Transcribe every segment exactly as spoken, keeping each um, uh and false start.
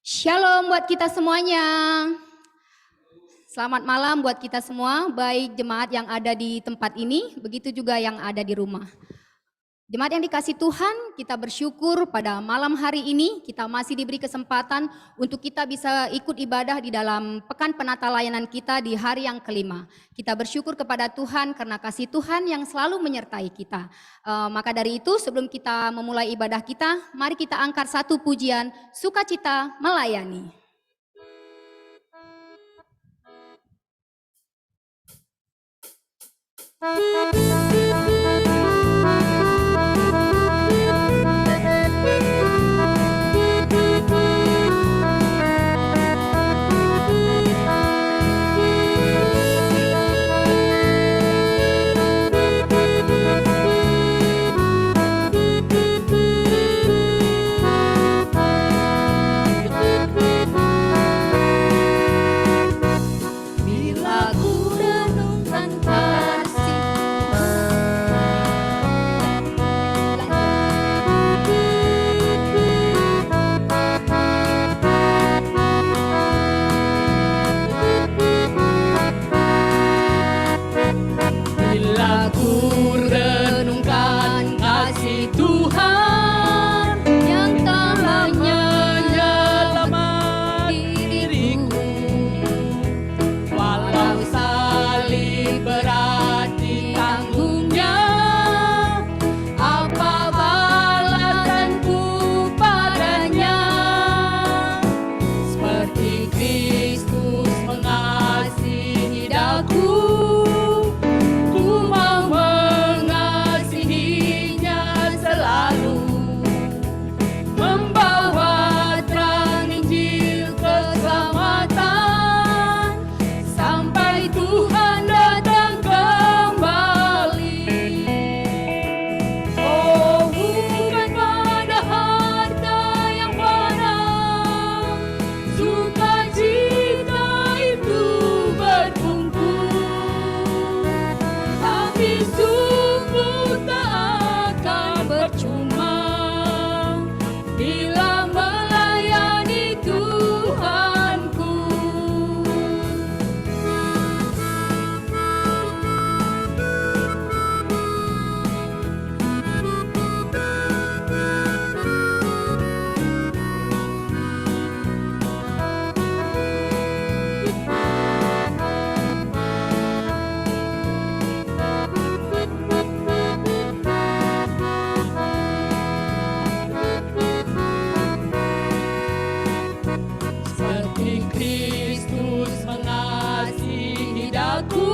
Shalom buat kita semuanya. Selamat malam buat kita semua, baik jemaat yang ada di tempat ini, begitu juga yang ada di rumah. Jemaat yang dikasih Tuhan, kita bersyukur pada malam hari ini kita masih diberi kesempatan untuk kita bisa ikut ibadah di dalam pekan penata layanan kita di hari yang kelima. Kita bersyukur kepada Tuhan karena kasih Tuhan yang selalu menyertai kita. Eh, maka dari itu, sebelum kita memulai ibadah kita, mari kita angkat satu pujian, Sukacita Melayani. Bila kurenungkan kasih Tuhan, bila kurenungkan kasih Tuhan yang telah menyelamat diriku, walau salib berat ditanggungnya, apa balasanku padanya? Seperti Kristus mengasihi daku, ku mau mengasihinya selalu. Membawa terang Injil keselamatan sampai Tuhan datang kembali. Oh, bukan pada harta yang banyak, sukacita itu bertumpuk, tapi sungguh tak akan percuma bila melayani Tuhanku. Seperti Kristus mengasihi daku,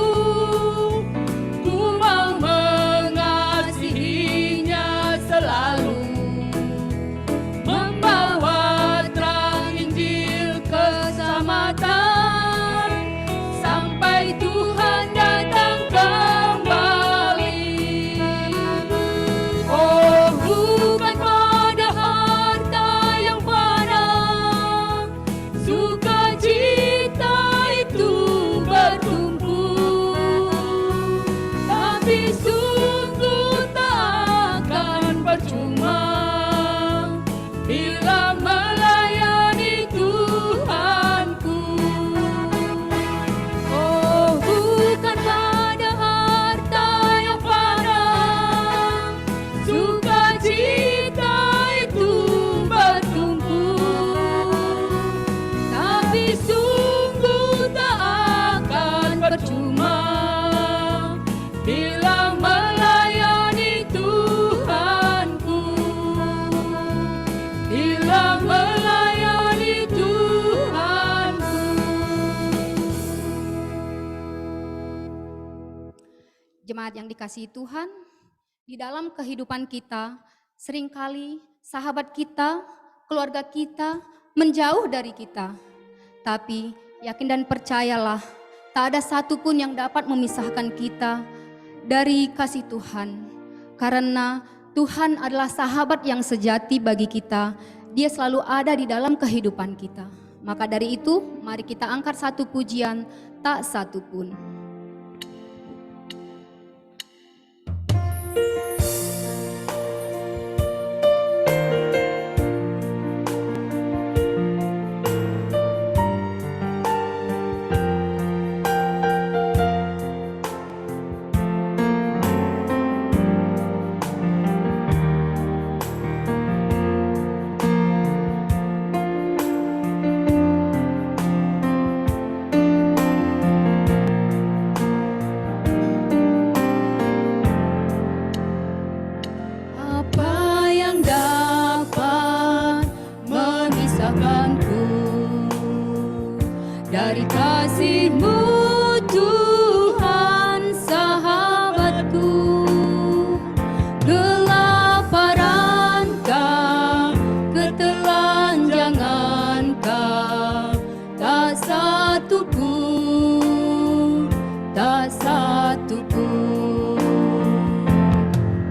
ku mau mengasihinya selalu. Membawa terang Injil keselamatan sampai Tuhan datang kembali. Oh, bukan pada harta yang banyak, sukacita itu bertumpuk, tapi sungguh tak akan percuma bila melayani Tuhanku. Oh, bukan pada harta yang banyak, sukacita itu bertumpuk, tapi sungguh tak akan percuma bila melayani Tuhanku, bila melayani Tuhanku. Jemaat yang dikasihi Tuhan, di dalam kehidupan kita, seringkali sahabat kita, keluarga kita menjauh dari kita. Tapi yakin dan percayalah, tak ada satu pun yang dapat memisahkan kita dari kasih Tuhan. Karena Tuhan adalah sahabat yang sejati bagi kita, Dia selalu ada di dalam kehidupan kita. Maka dari itu, mari kita angkat satu pujian, tak satu pun. Apa yang dapat memisahkanku dari kasih-Mu, Tuhan, sahabatku? Kelaparan kah, ketelanjangan kah, tak satu pun, tak satu pun.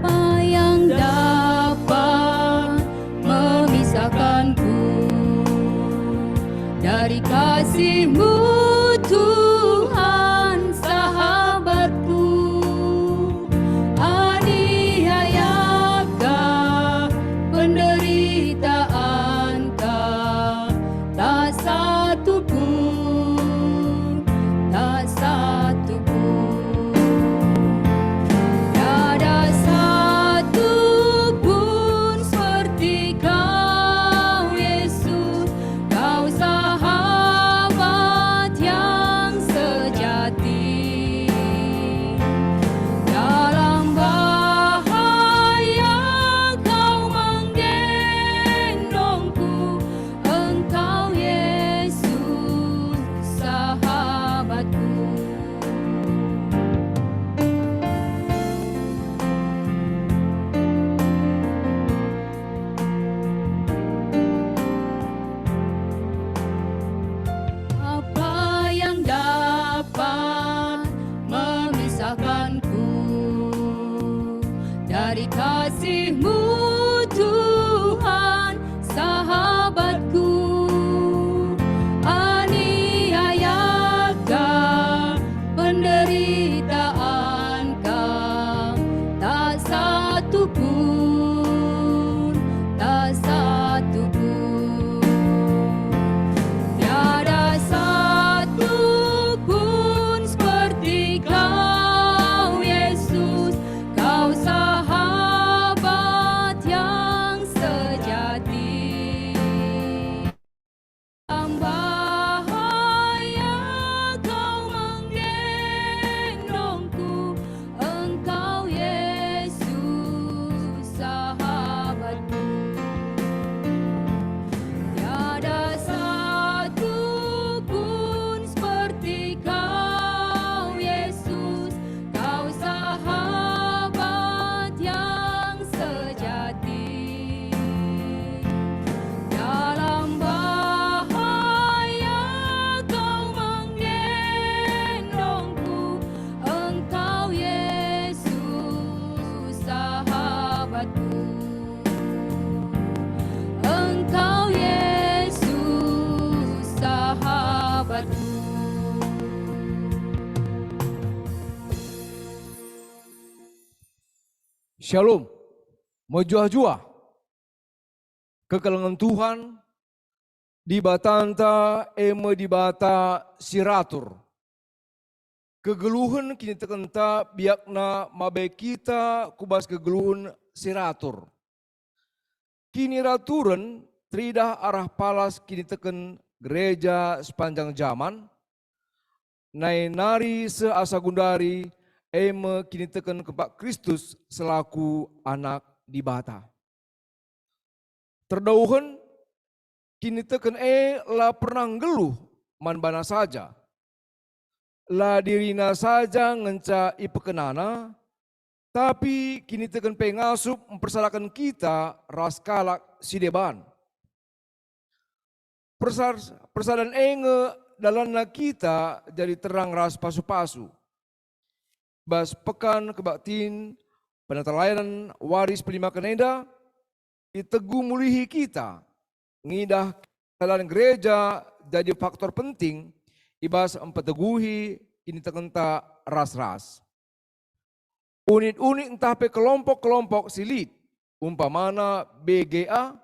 Apa yang dapat memisahkanku dari kasih-Mu, Tuhan, sahabatku? Aniayakah, penderitaanka, tak satu pun, tak satu pun. Tiada satu pun seperti Kau, Yesus. Kau sahabat yang sejati. Dalam bahaya Kau menggendongku, Engkau, Yesus, sahabatku. Apa yang dapat memisahkanku dari kasih-Mu, Tuhan, sahabatku? Aniayakah, penderitaanka, tak satu pun, tak satu pun. Tiada satu pun seperti Kau, Yesus. Kau sahabat yang sejati. Dalam bahaya Kau menggendongku, Engkau, Yesus, sahabatku. Tiada satu pun seperti Kau, Yesus. Kau sahabat yang sejati. Dalam bahaya Kau menggendongku, Engkau, Yesus, sahabatku. Engkau, Yesus, sahabatku. Shalom. Mejuah-juah. Kekelengen Tuhan, Dibatanta e me Dibata si ratur. Kegeluhen kinitekenta biakna mabai kita ku bas kegeluhen si ratur. Kiniraturen teridah arah palas kiniteken gereja sepanjang jaman, nai nari seh asa gundari, e me kiniteken kempak Kristus selaku Anak Dibata. Terdauhen, kiniteken e la pernah nggeluh man bana saja. La dirina saja ngenca ipekenana, tapi kiniteken pe ngasup mpersadaken kita ras kalak si deban. Persar-, persadan e nge dalanna kita jadi terang ras pasu-pasu. Bas Pekan Kebaktin Penatalayanen wari si pelimaken enda, itegu mulihi kita ngidah kedalan gereja jadi faktor penting i bas mpeteguhi kinitekenta ras-ras. Unit-unit ntah pe kelompok-kelompok si lit, umpamana B G A,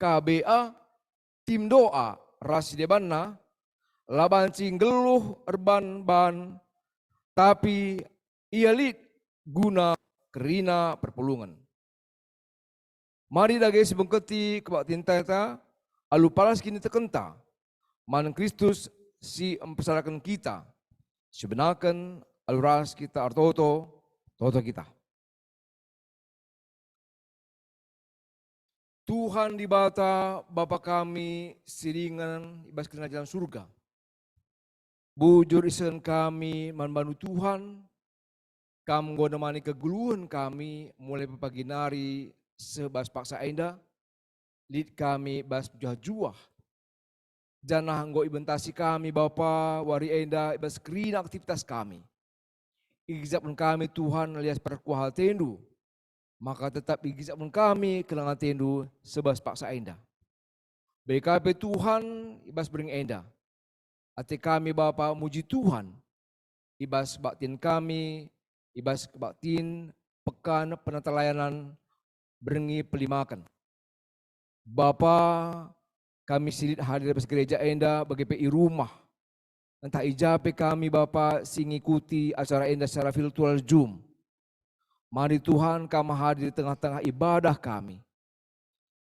K B A, tim doa ras si debanna, la banci nggeluh erban-ban, tapi ia lit guna kerina perpulungen. Mari dage sibengketi kebaktinta alu palas kinitekenta man Kristus si mpersadaken kita, sibenaken alu ras kita ertoto, toto kita. Tuhan Dibata, Bapa kami si ringan i bas kerajaan surga. Bujur isehen kami man bandu Tuhan, Kam enggo nemani kegeluhen kami mulai pagi nari seh bas paksa enda. Lit kami bas mejuah-juah, janah enggo ibentasi kami Bapa wari enda i bas kerina aktivitas kami. Igejapken kami Tuhan lias perkuah atendu, maka tetap igejapken kami keleng atendu seh bas paksa enda. Bage ka pe Tuhan i bas berngi enda. Ate kami Bapa muji Tuhan, i bas kebaktin kami, i bas kebaktin pekan penatalayanan berngi pelimaken. Bapa, kami si lit hadir bas gereja enda bage pe i rumah, ntah i ja pe kami Bapa si ngikuti acara enda secara virtual Zoom. Mari Tuhan Kam hadir i tengah-tengah ibadah kami.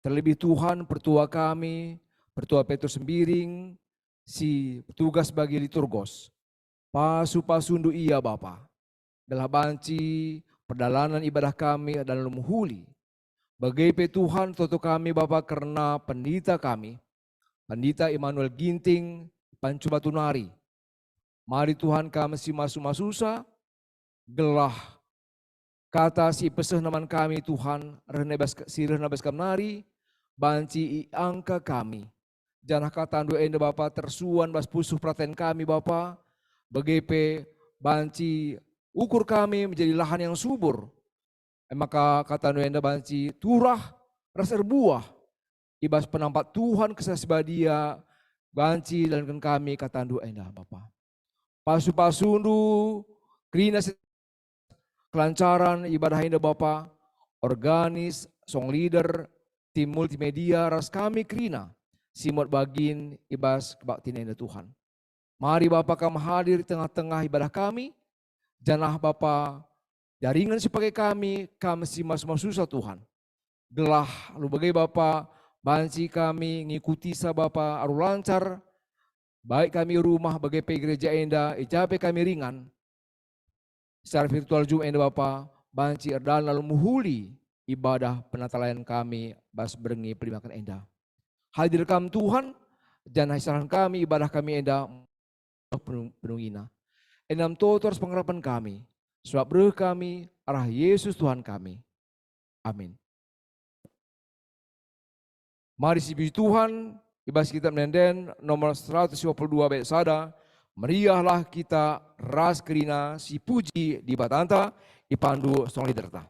Terlebih Tuhan pertua kami, Pertua Petrus Sembiring, si petugas bagi liturgos. Pasu-pasundu ia Bapa, gelah banci perdalanen ibadah kami dalan mehuli. Bage pe Tuhan toto kami Bapa kerna pendita kami, Pendita Immanuel Ginting, Pancu Batu nari. Mari Tuhan Kam si masu-masusa, gelah kata si ipesehna man kami Tuhan, rehna bas, si rehna bas Kam nari, banci iangka kami. Janah kataNdu enda Bapa tersuan bas pusuh peraten kami Bapa, bage pe banci ukur kami menjadi lahan yang subur. E maka kataNdu enda banci turah ras erbuah i bas penampat Tuhan Kesah Si Badia, banci dalanken kami kataNdu enda Bapa. Pasu-pasundu kerina si kelancaran ibadah enda Bapa, organis, song leader, tim multimedia ras kami kerina si muat bagin i bas kebaktin enda Tuhan. Mari Bapa Kam hadir i tengah-tengah ibadah kami, janah Bapa, jaringan si pake kami, Kam si masu-masusa Tuhan. Gelah alu bage Bapa, banci kami ngikutisa Bapa alu lancar, baik kami i rumah bage pe i gereja enda, i ja pe kami ringan. Secara virtual Zoom enda Bapa, banci erdalan alu mehuli ibadah penatalayanan kami bas berngi pelimaken enda. Hadir Kam Tuhan, janah iserahken kami ibadah kami enda penung-, penungina. Enda me toto ras pengarapen kami, sebab reh kami arah Yesus Tuhan kami. Amin. Mari sipuji Tuhan, i bas Kitab Ende-enden nomor seratus dua puluh dua bait sada, meriahlah kita ras kerina sipuji Dibatanta, ipandu song leaderta.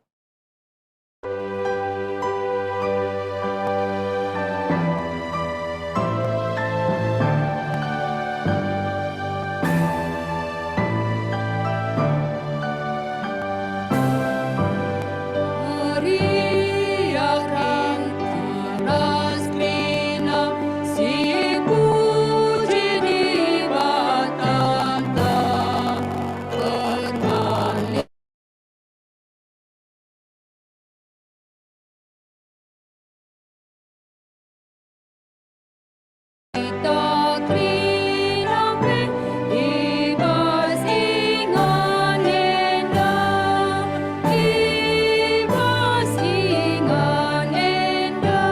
Meriah ras kerina sipuji Dibatanta, permali Kita kerina pe i bas ingan enda, i bas ingan enda.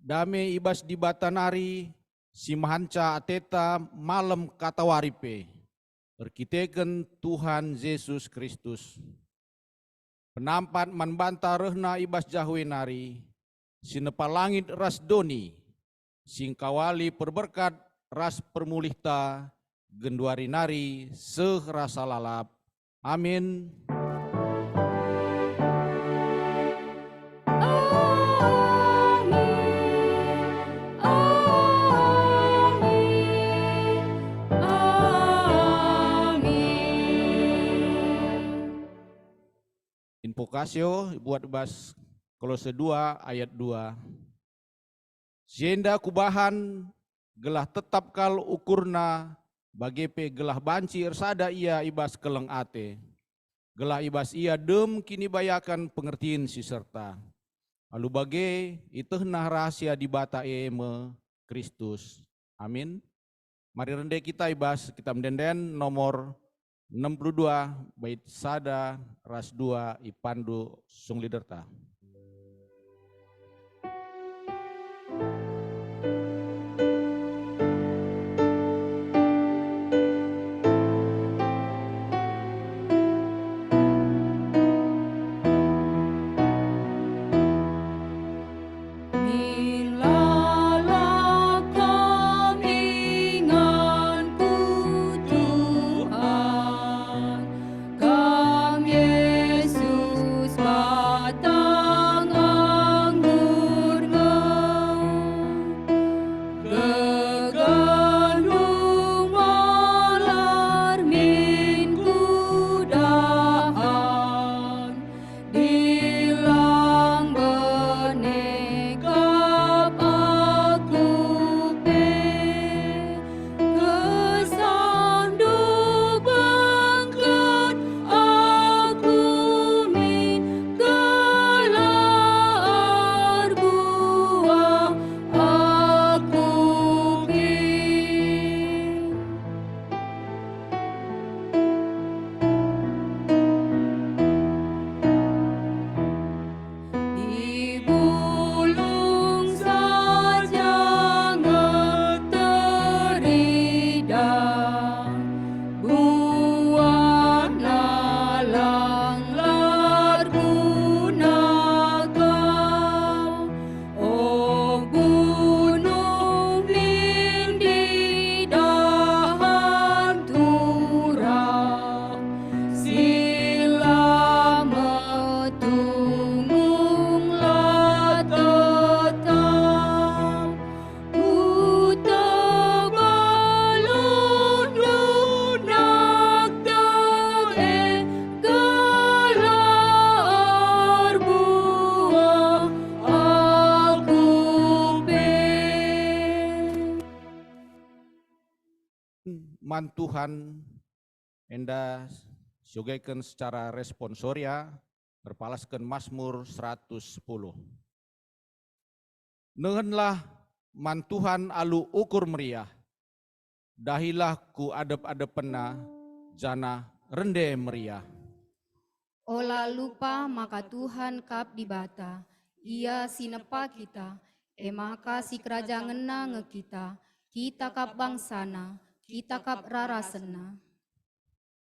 Dame i bas Dibata nari si mehanca ateta malem katawari pe, erkiteken Tuhan Jesus Kristus. Penampat man banta rehna i bas Jahwe nari, si nepa langit ras doni, si engkawali perberkat ras permulihta genduari nari seh rasa lalap. Amin. Invokasio ibuat bas Kolose dua ayat dua. Si enda kubahan gelah tetap kal ukurna, bage pe gelah banci ersada ia i bas keleng ate, gelah i bas ia dem kinibayaken pengertin si serta. Alu bage, itehna rahasia Dibata e me Kristus. Amin. Mari rende kita i bas Kitab Ende-enden nomor enam puluh dua, bait sada ras dua, ipandu sung leaderta. Min lalap Kam inganku, Tuhan, Kam Yesus batang anggurnga. Gegenndu malar min kudahan, dilang bene kap aku pe. KesahNdu bengket aku min, gelah erbuah aku kin. Di bulung saja nge teridah, buahna lang lar guna kau. O gunung, min didahan turah, si la metungung la tetap. Kutoba lundu nakta e, gelah erbuah aku pe. Man Tuhan, enda siogeken secara responsoria erpalasken Masmur seratus sepuluh. Nehenlah man Tuhan alu ukur meriah, dahilah ku adep-adepenNa, janah rende meriah. Ola lupa maka Tuhan kap Dibata, Ia si nepa kita, e maka sikerajangenNa nge kita, kita kap bangsaNa, kita kap rarasenNa.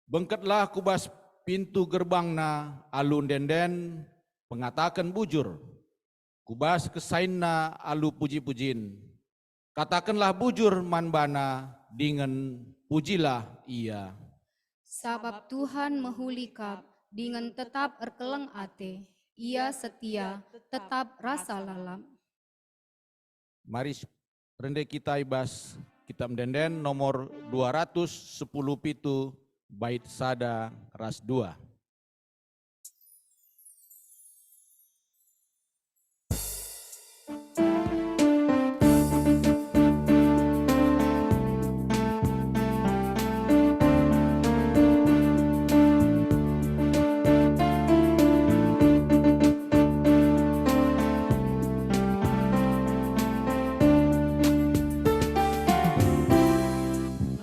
Bengketlah ku bas pintu gerbangNa alu ende-enden pengataken bujur, ku bas kesainNa alu puji-pujin. Katakenlah bujur man baNa dingen pujilah Ia. Sabap Tuhan mehuli kap dingen tetap erkeleng ate, Ia setia, tetap rasa lalap. Mari s-, rende kita i bas Kitab Ende-enden nomor dua ratus sepuluh pitu, bait sada ras dua.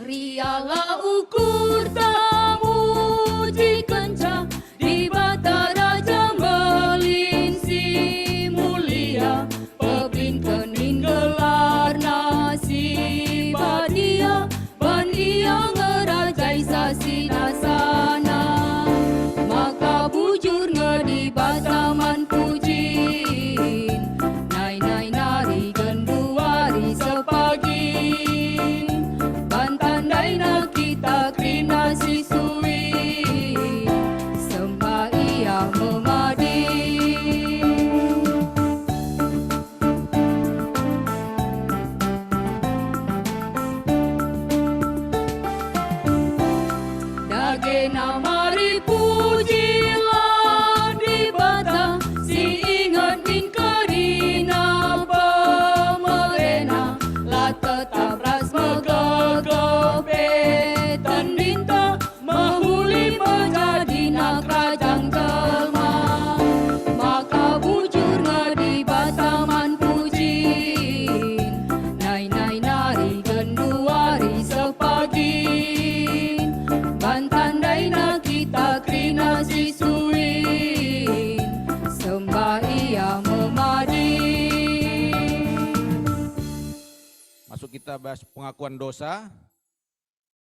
Meriahlah ukurta mujiken Kita bahas pengakuan dosa,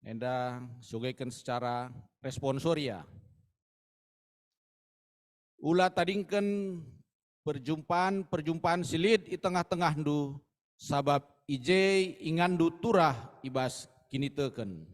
enda sugeken secara responsoria. Ula tadingken perjumpaan-perjumpaan si lit i tengah-tengahndu, sabap i je inganndu turah i bas kiniteken.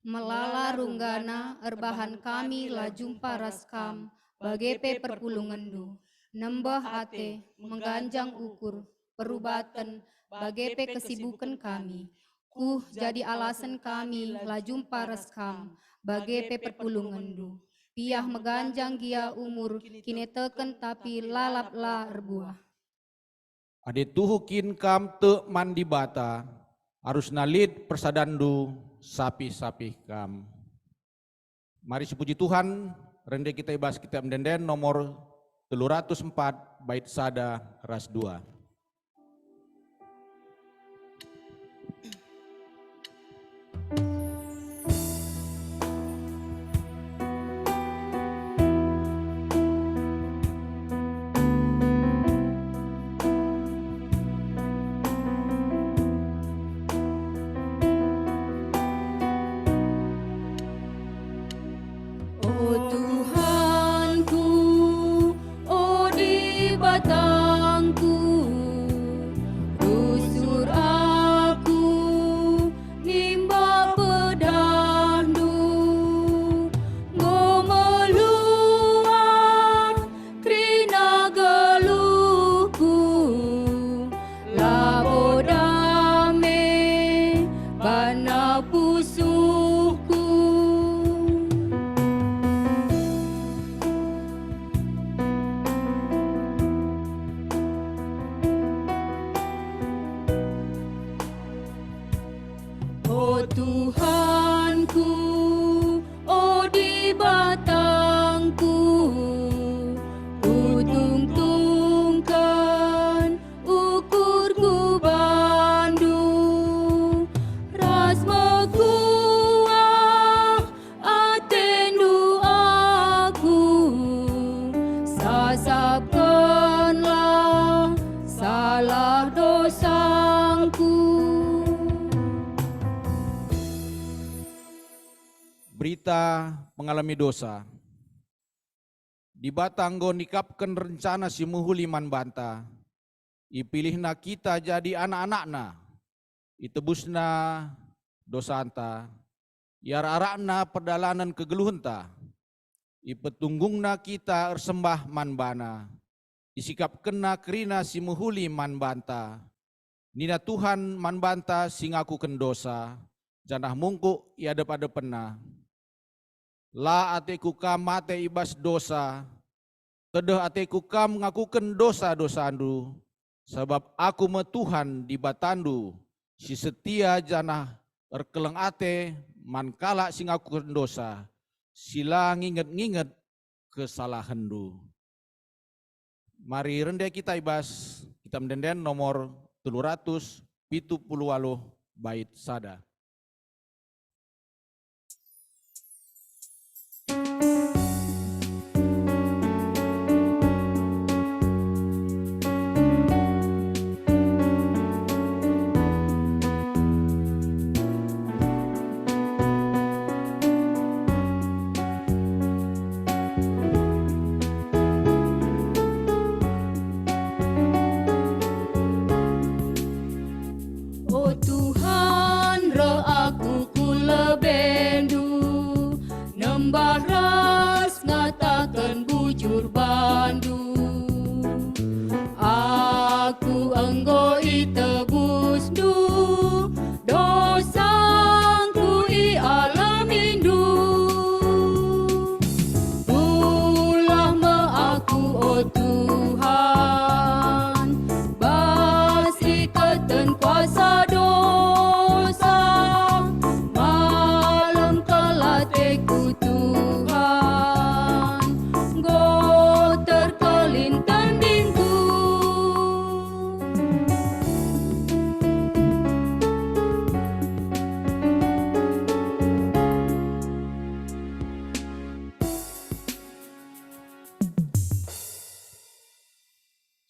Melala runggana erbahan kami la jumpa ras kam, bage pe perpulungenndu. Nembeh ate, mengganjang ukur, perubaten, bage pe kesibuken kami. Kuh jadi alasen kami la jumpa ras kam, bage pe perpulungenndu. Piah meganjang gia umur kiniteken tapi lalap la erbuah. Adi tuhu kin kam tek man Dibata, arusna lit persadanndu sapih-sapih kam. Mari sipuji Tuhan, rende kita i bas Kitab Ende-enden nomor telu ratus empat, bait sada ras dua. O Tuhanku, o Dibatangku, rusur aku nimbak pedahndu, enggo meluah kerina geluhku, labo dame bana pusuhku. O Tuhanku, o Dibatangku, kutungtungken ukurku bandu, ras mekuah atendu aku, sasapkenlah salah dosangku. Berita pengalemi dosa. Dibata enggo nikapken rencana si mehuli man banta. IpilihNa kita jadi anak-anakNa. ItebusNa dosanta. Iarak-arakNa perdalanen kegeluhenta. IpetunggungNa kita ersembah man baNa. IsikapkenNa kerina si mehuli man banta. Nina Tuhan man banta si ngakuken dosa, janah mungkuk i adep-adepenNa. La ateKu kam mate i bas dosa, tedeh ateKu kam ngakuken dosa-dosandu, sabap Aku me Tuhan Dibatandu, si setia janah erkeleng ate man kalak si ngakuken dosa, si la nginget-nginget kesalahenndu. Mari rende kita i bas Kitab Ende-enden nomor telu ratus pitu puluh waluh, bait sada. O Tuhan, reh aku ku lebeNdu, nembah ras ngataken bujur bandu. Aku enggo itebusNdu, dosangku ialemindu. Pulah me aku, o Tuhan, bas iketen kuasa dosa. Malem kal ateku, Tuhan, enggo terkelin tendingku.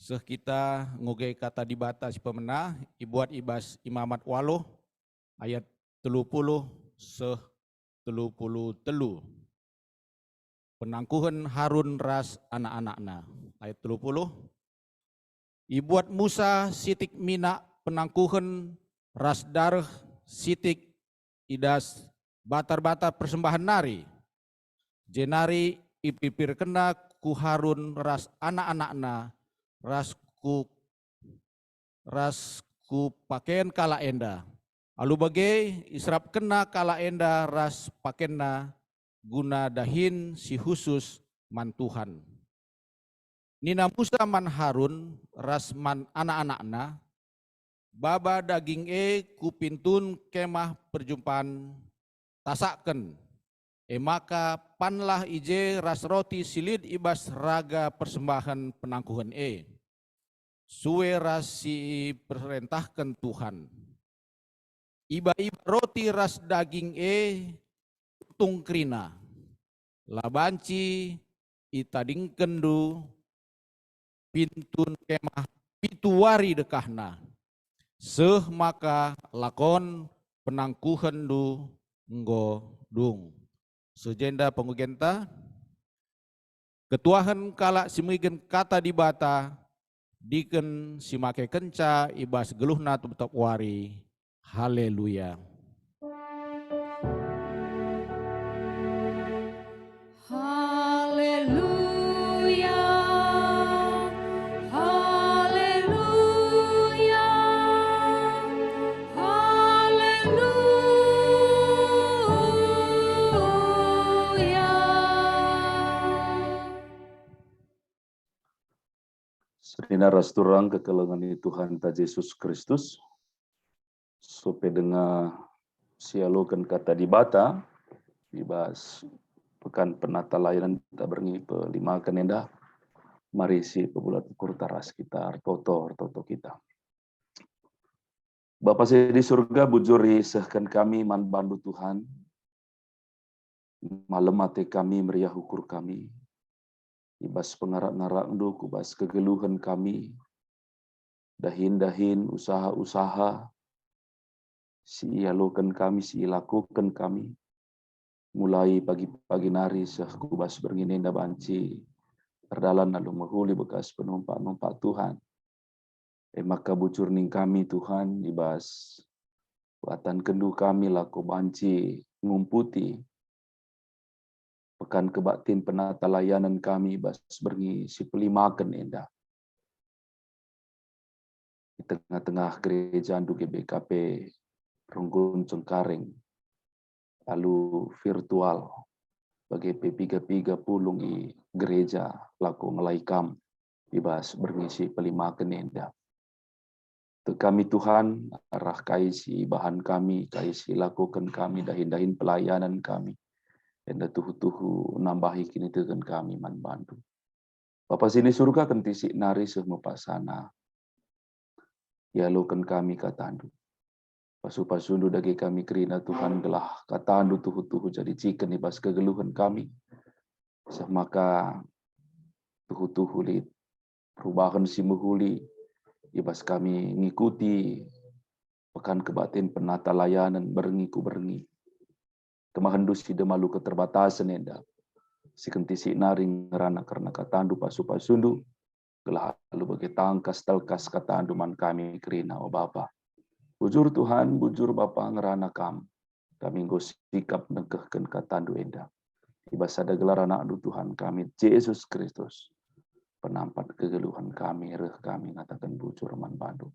Seh kita ngoge Kata Dibata si pemena, ibuat i bas Imamat waluh ayat telu puluh seh telu puluh telu. Penangkuhen Harun ras anak-anakna. Ayat telu puluh. Ibuat Musa sitik minak penangkuhen ras dareh sitik i das batar-batar persembahen nari, jenari ipirpirkenna ku Harun ras anak-anakna, ras ku, ras ku paken kalak enda. Alu bage, iserapkenna kalak enda ras pakenna guna dahin si khusus man Tuhan. Nina Musa man Harun ras man anak-anakna, "Baba daging e ku pintun Kemah Perjumpan, tasakken, e maka panlah i je ras roti si lit i bas raga persembahen penangkuhen e, sue ras si iperentahken Tuhan. Iba-iba roti ras daging e tutung kerina, la banci itadingkenndu pintun Kemah pitu wari dekahna, seh maka lakon penangkuhenndu enggo dung." Seh jenda pengogenta, ketuahen kalak si merigen Kata Dibata, diken si makekenca i bas geluhna tep-tep wari. Haleluya. Haleluya, haleluya, haleluya. Senina ras turang kekelengen Tuhanta Jesus Kristus, sope denga sialoken Kata Dibata i bas Pekan Penatalayanen kita berngi pelimaken enda, mari si pebulat ukur taras kita ertoto, ertoto kita. Bapa si di surga, bujur isehken kami man bandu Tuhan, malem ate kami meriah ukur kami, i bas pengarak-ngarakndu ku bas kegeluhen kami, dahin-dahin usaha-usaha si ialoken kami, si ilakoken kami, mulai pagi-pagi nari seh ku bas berngi enda banci erdalan alu mehuli bekas penumpak-numpak Tuhan. E maka bujur ning kami Tuhan, i bas kuatankenndu kami lako banci ngumputi pekan kebaktin penatalayanen kami i bas berngi si pelimaken enda. I tengah-tengah gerejandu G B K P Runggun Cengkareng, alu virtual, bage pe piga-piga pulung i gereja lako ngelai Kam i bas berngi si pelimaken enda. Tek kami Tuhan, arah kai si ibahan kami, kai si ilakoken kami, dahin-dahin pelayanan kami, enda tuhu-tuhu nambahi kiniteken kami man bandu. Bapa si ni surga, kentisik nari seh me paksana ialoken kami katandu. Pasu-pasundu dage kami kerina Tuhan, gelah katandu tuhu-tuhu jadi ciken i bas kegeluhen kami. Seh maka tuhu-tuhu lit perubahen si mehuli i bas kami ngikuti pekan kebaktin penatalayanen berngi ku berngi. Kemahenndu si dem alu keterbatasen enda, si kentisik nari ngerana kerna katandu pasu-pasundu, gelah alu bage tangkas telkas katandu man kami kerina, o Bapa. Bujur Tuhan, bujur Bapa, ngerana Kam. Kami enggo sikap nengkehken katandu enda. I bas sada gelar anakndu Tuhan kami, Jesus Kristus, penampat kegeluhen kami, reh kami ngataken bujur man bandu.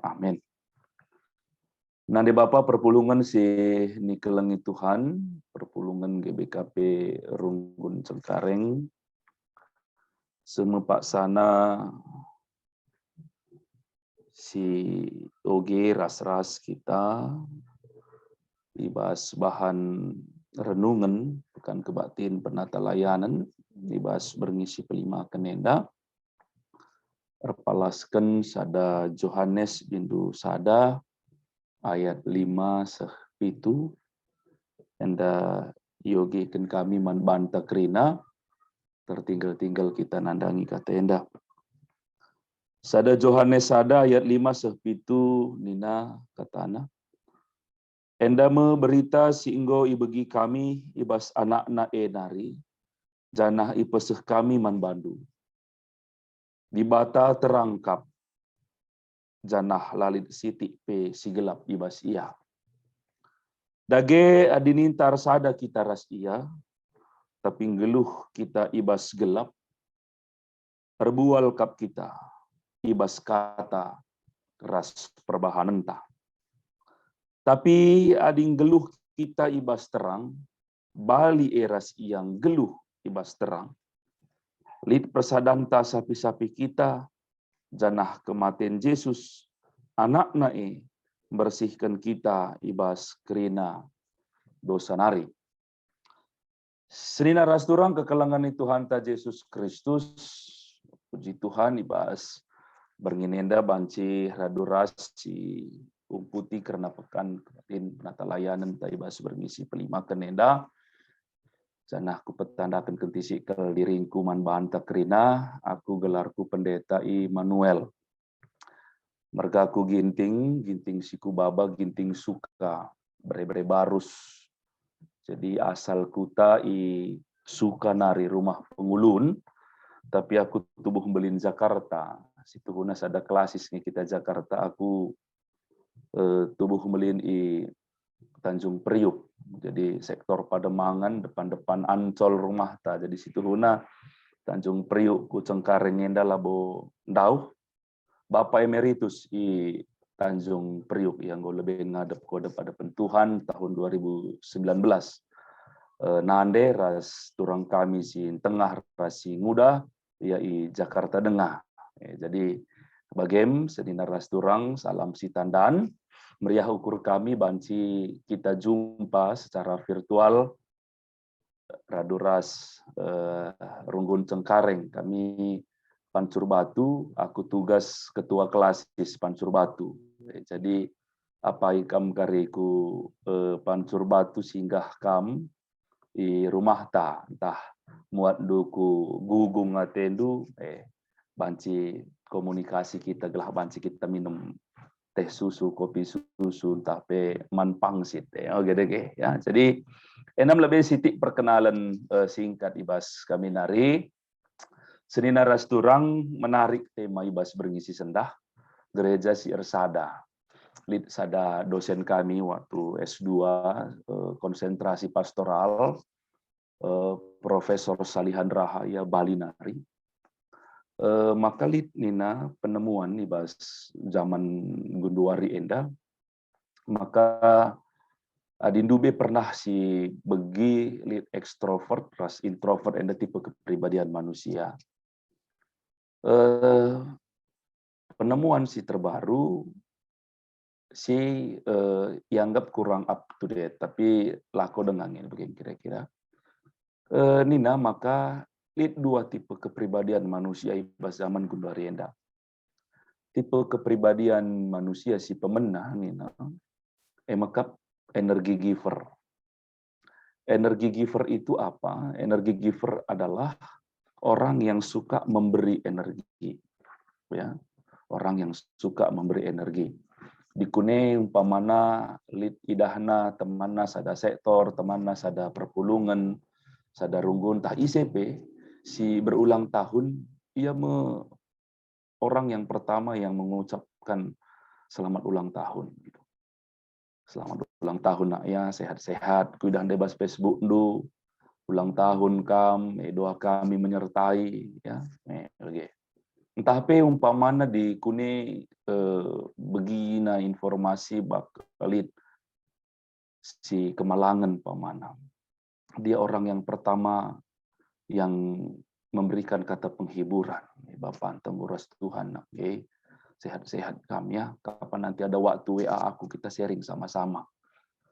Amin. Nande Bapa, perpulungen si nikelengi Tuhan, perpulungen G B K P Runggun Cengkareng, seh me paksana si oge ras-ras kita i bas bahan renungen pekan kebaktin penatalayanen i bas berngi si pelimaken enda. Erpalasken sada Johanes bindu sada ayat lima seh pitu, enda iogeken kami man banta kerina, tertinggal-tinggal kita nandangi kata enda. Sada Johanes sada ayat lima seh pitu nina katana, "Enda me berita si enggo ibegi kami i bas AnakNa e nari, janah ipeseh kami man bandu. Dibata terang kap, janah la lit sitik pe si gelap i bas Ia." Dage adi ninta ersada kita ras Ia, tapi nggeluh kita i bas gelap, erbual kap kita i bas kata ras perbahanenta. Tapi adi nggeluh kita i bas terang, bali e ras Ia nggeluh i bas terang. Lit persadanta sapih-sapih kita, janah kematen Jesus, AnakNa e, mbersihken kita i bas kerina dosa nari. Senina ras turang kekelengen ni Tuhanta Jesus Kristus, puji Tuhan, i bas berngi enda banci radu ras si umputi kerna pekan kematen penatalayanenta i bas berngi si pelimaken enda. Janah kupetandaken kentisik kal diringku man banta kerina, aku gelarku Pendeta Immanuel. Mergaku Ginting, Ginting Sikubaba, Ginting Suka, bere-bere Barus. Jadi asal kuta i Suka nari rumah pengulun, tapi aku tubuh mbelin Jakarta. Situhuna sada klasis nge kita Jakarta, aku eh, tubuh mbelin i Tanjung Priuk. Jadi sektor Pademangan, depan-depan Ancol rumahta. Jadi situhuna Tanjung Priuk ku Cengkareng enda labo ndauh. Bapa Emeritus i Tanjung Priuk, ia enggo lebe ngadep ku adepen Tuhan tahun dua ribu sembilan belas. Eh, nande ras turang kami si tengah ras si nguda, ia i Jakarta Dengah. Eh, jadi bagem senina ras turang, salam sitandan. Meriah ukur kami banci kita jumpa secara virtual radu ras, eh, Runggun Cengkareng. Kami Pancur Batu, aku tugas ketua klasis Pancur Batu. Eh, jadi apai kam kari ku, eh, Pancur Batu singgah kam i rumahta, ntah muatndu ku gugung atendu, eh, banci komunikasi kita gelah banci kita minum teh susu, kopi susu, ntah pe man pangsit, eh, oke deh, ya. Jadi, enam lebih sitik perkenalan, eh, singkat i bas kami nari. Senina ras turang menarik tema i bas berngi si sendah, gereja si ersada. Lit sada dosen kami waktu S dua, eh, konsentrasi pastoral, eh, Profesor Salihan Raha, ia Bali nari. Eh, maka lit nina penemuan i bas zaman genduari enda, maka adi ndu be pernah si begi lit ekstrovert ras introvert enda tipe kepribadian manusia. Eh, penemuan si terbaru si, eh, ianggap kurang up to date, tapi lako denga nge bage kira-kira. Eh, nina maka lit dua tipe kepribadian manusia i bas zaman genduari enda. Tipe kepribadian manusia si pemena nina, e mekap energi giver. Energi giver itu apa? Energi giver adalah orang yang suka memberi energi. Ya, orang yang suka memberi energi. Dikune umpamana lit idahna temanna sada sektor, temanna sada perpulungen, sada runggun, tah ise pe si berulang tahun, ia me orang yang pertama yang mengucapkan selamat ulang tahun, gitu. "Selamat ulang tahun, Nak, ya, sehat-sehat. Kuidah ndai bas Facebookndu, ulang tahun kam, eh, doa kami menyertai," ya. Eh, oke. Ntah pe umpamana dikune, eh, begina informasi bak lit si kemalangen umpamana. Dia orang yang pertama yang memberikan kata penghiburan. "Bapa, ntah nguras Tuhan, Nak, oke? Sehat-sehat kam, ya. Kapan nanti ada waktu W A aku, kita sharing sama-sama."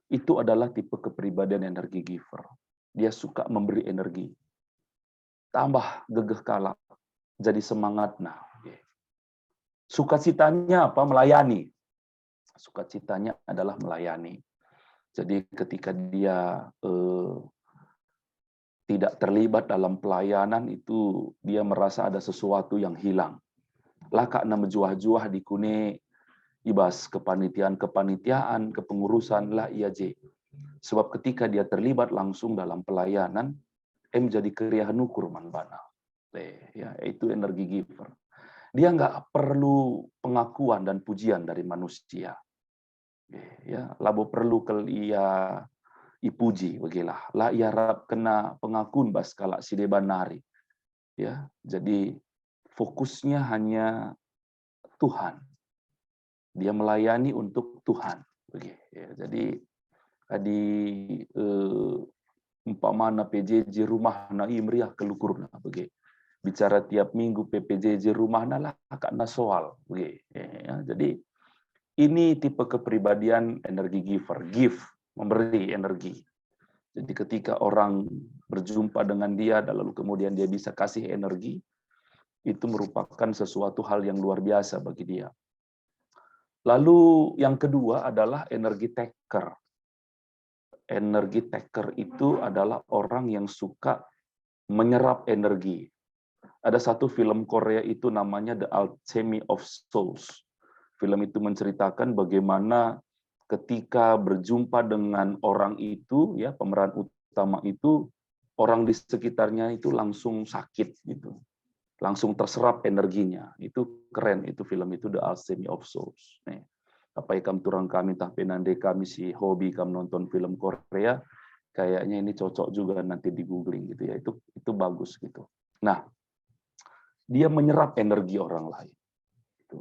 Itu adalah tipe kepribadian energi giver. Dia suka memberi energi. Tambah gegeh kalak, jadi semangatna. Oke. Sukacitanya apa? Melayani. Sukacitanya adalah melayani. Jadi ketika dia, eh, tidak terlibat dalam pelayanan itu, dia merasa ada sesuatu yang hilang. La ka na mejuah-juah dikune i bas kepanitiaan-kepanitiaan, kepengurusan, la ia je. Sebab ketika dia terlibat langsung dalam pelayanan, em jadi keriahen ukur man bana. Eh, ya, itu energi giver. Dia nggak perlu pengakuan dan pujian dari manusia. Eh, ya, labo perlu kal ia ipuji, begilah. La iarap kena pengakun bas kalak si deban nari. Ya, jadi fokusnya hanya Tuhan. Dia melayani untuk Tuhan. Bagi, ya, jadi adi, eh, umpamana P J J rumahna i meriah kal ukurna, bagi. Bicara tiap minggu P P J J rumahna lah, ka na soal, bagi. Ya, jadi ini tipe kepribadian energi giver, give, memberi energi. Jadi ketika orang berjumpa dengan dia dan lalu kemudian dia bisa kasih energi, itu merupakan sesuatu hal yang luar biasa bagi dia. Lalu yang kedua adalah energi taker. Energi taker itu adalah orang yang suka menyerap energi. Ada satu film Korea itu namanya The Alchemy of Souls. Film itu menceritakan bagaimana ketika berjumpa dengan orang itu, ya, pemeran utama itu, orang di sekitarnya itu langsung sakit gitu. Langsung terserap energinya. Itu keren itu film itu, The Alchemy of Souls. Nih. Apa ikam turang kami, tah pe nande kami si hobi kam nonton film Korea, kayaknya ini cocok juga nanti di googling gitu ya. Itu itu bagus gitu. Nah, dia menyerap energi orang lain. Gitu.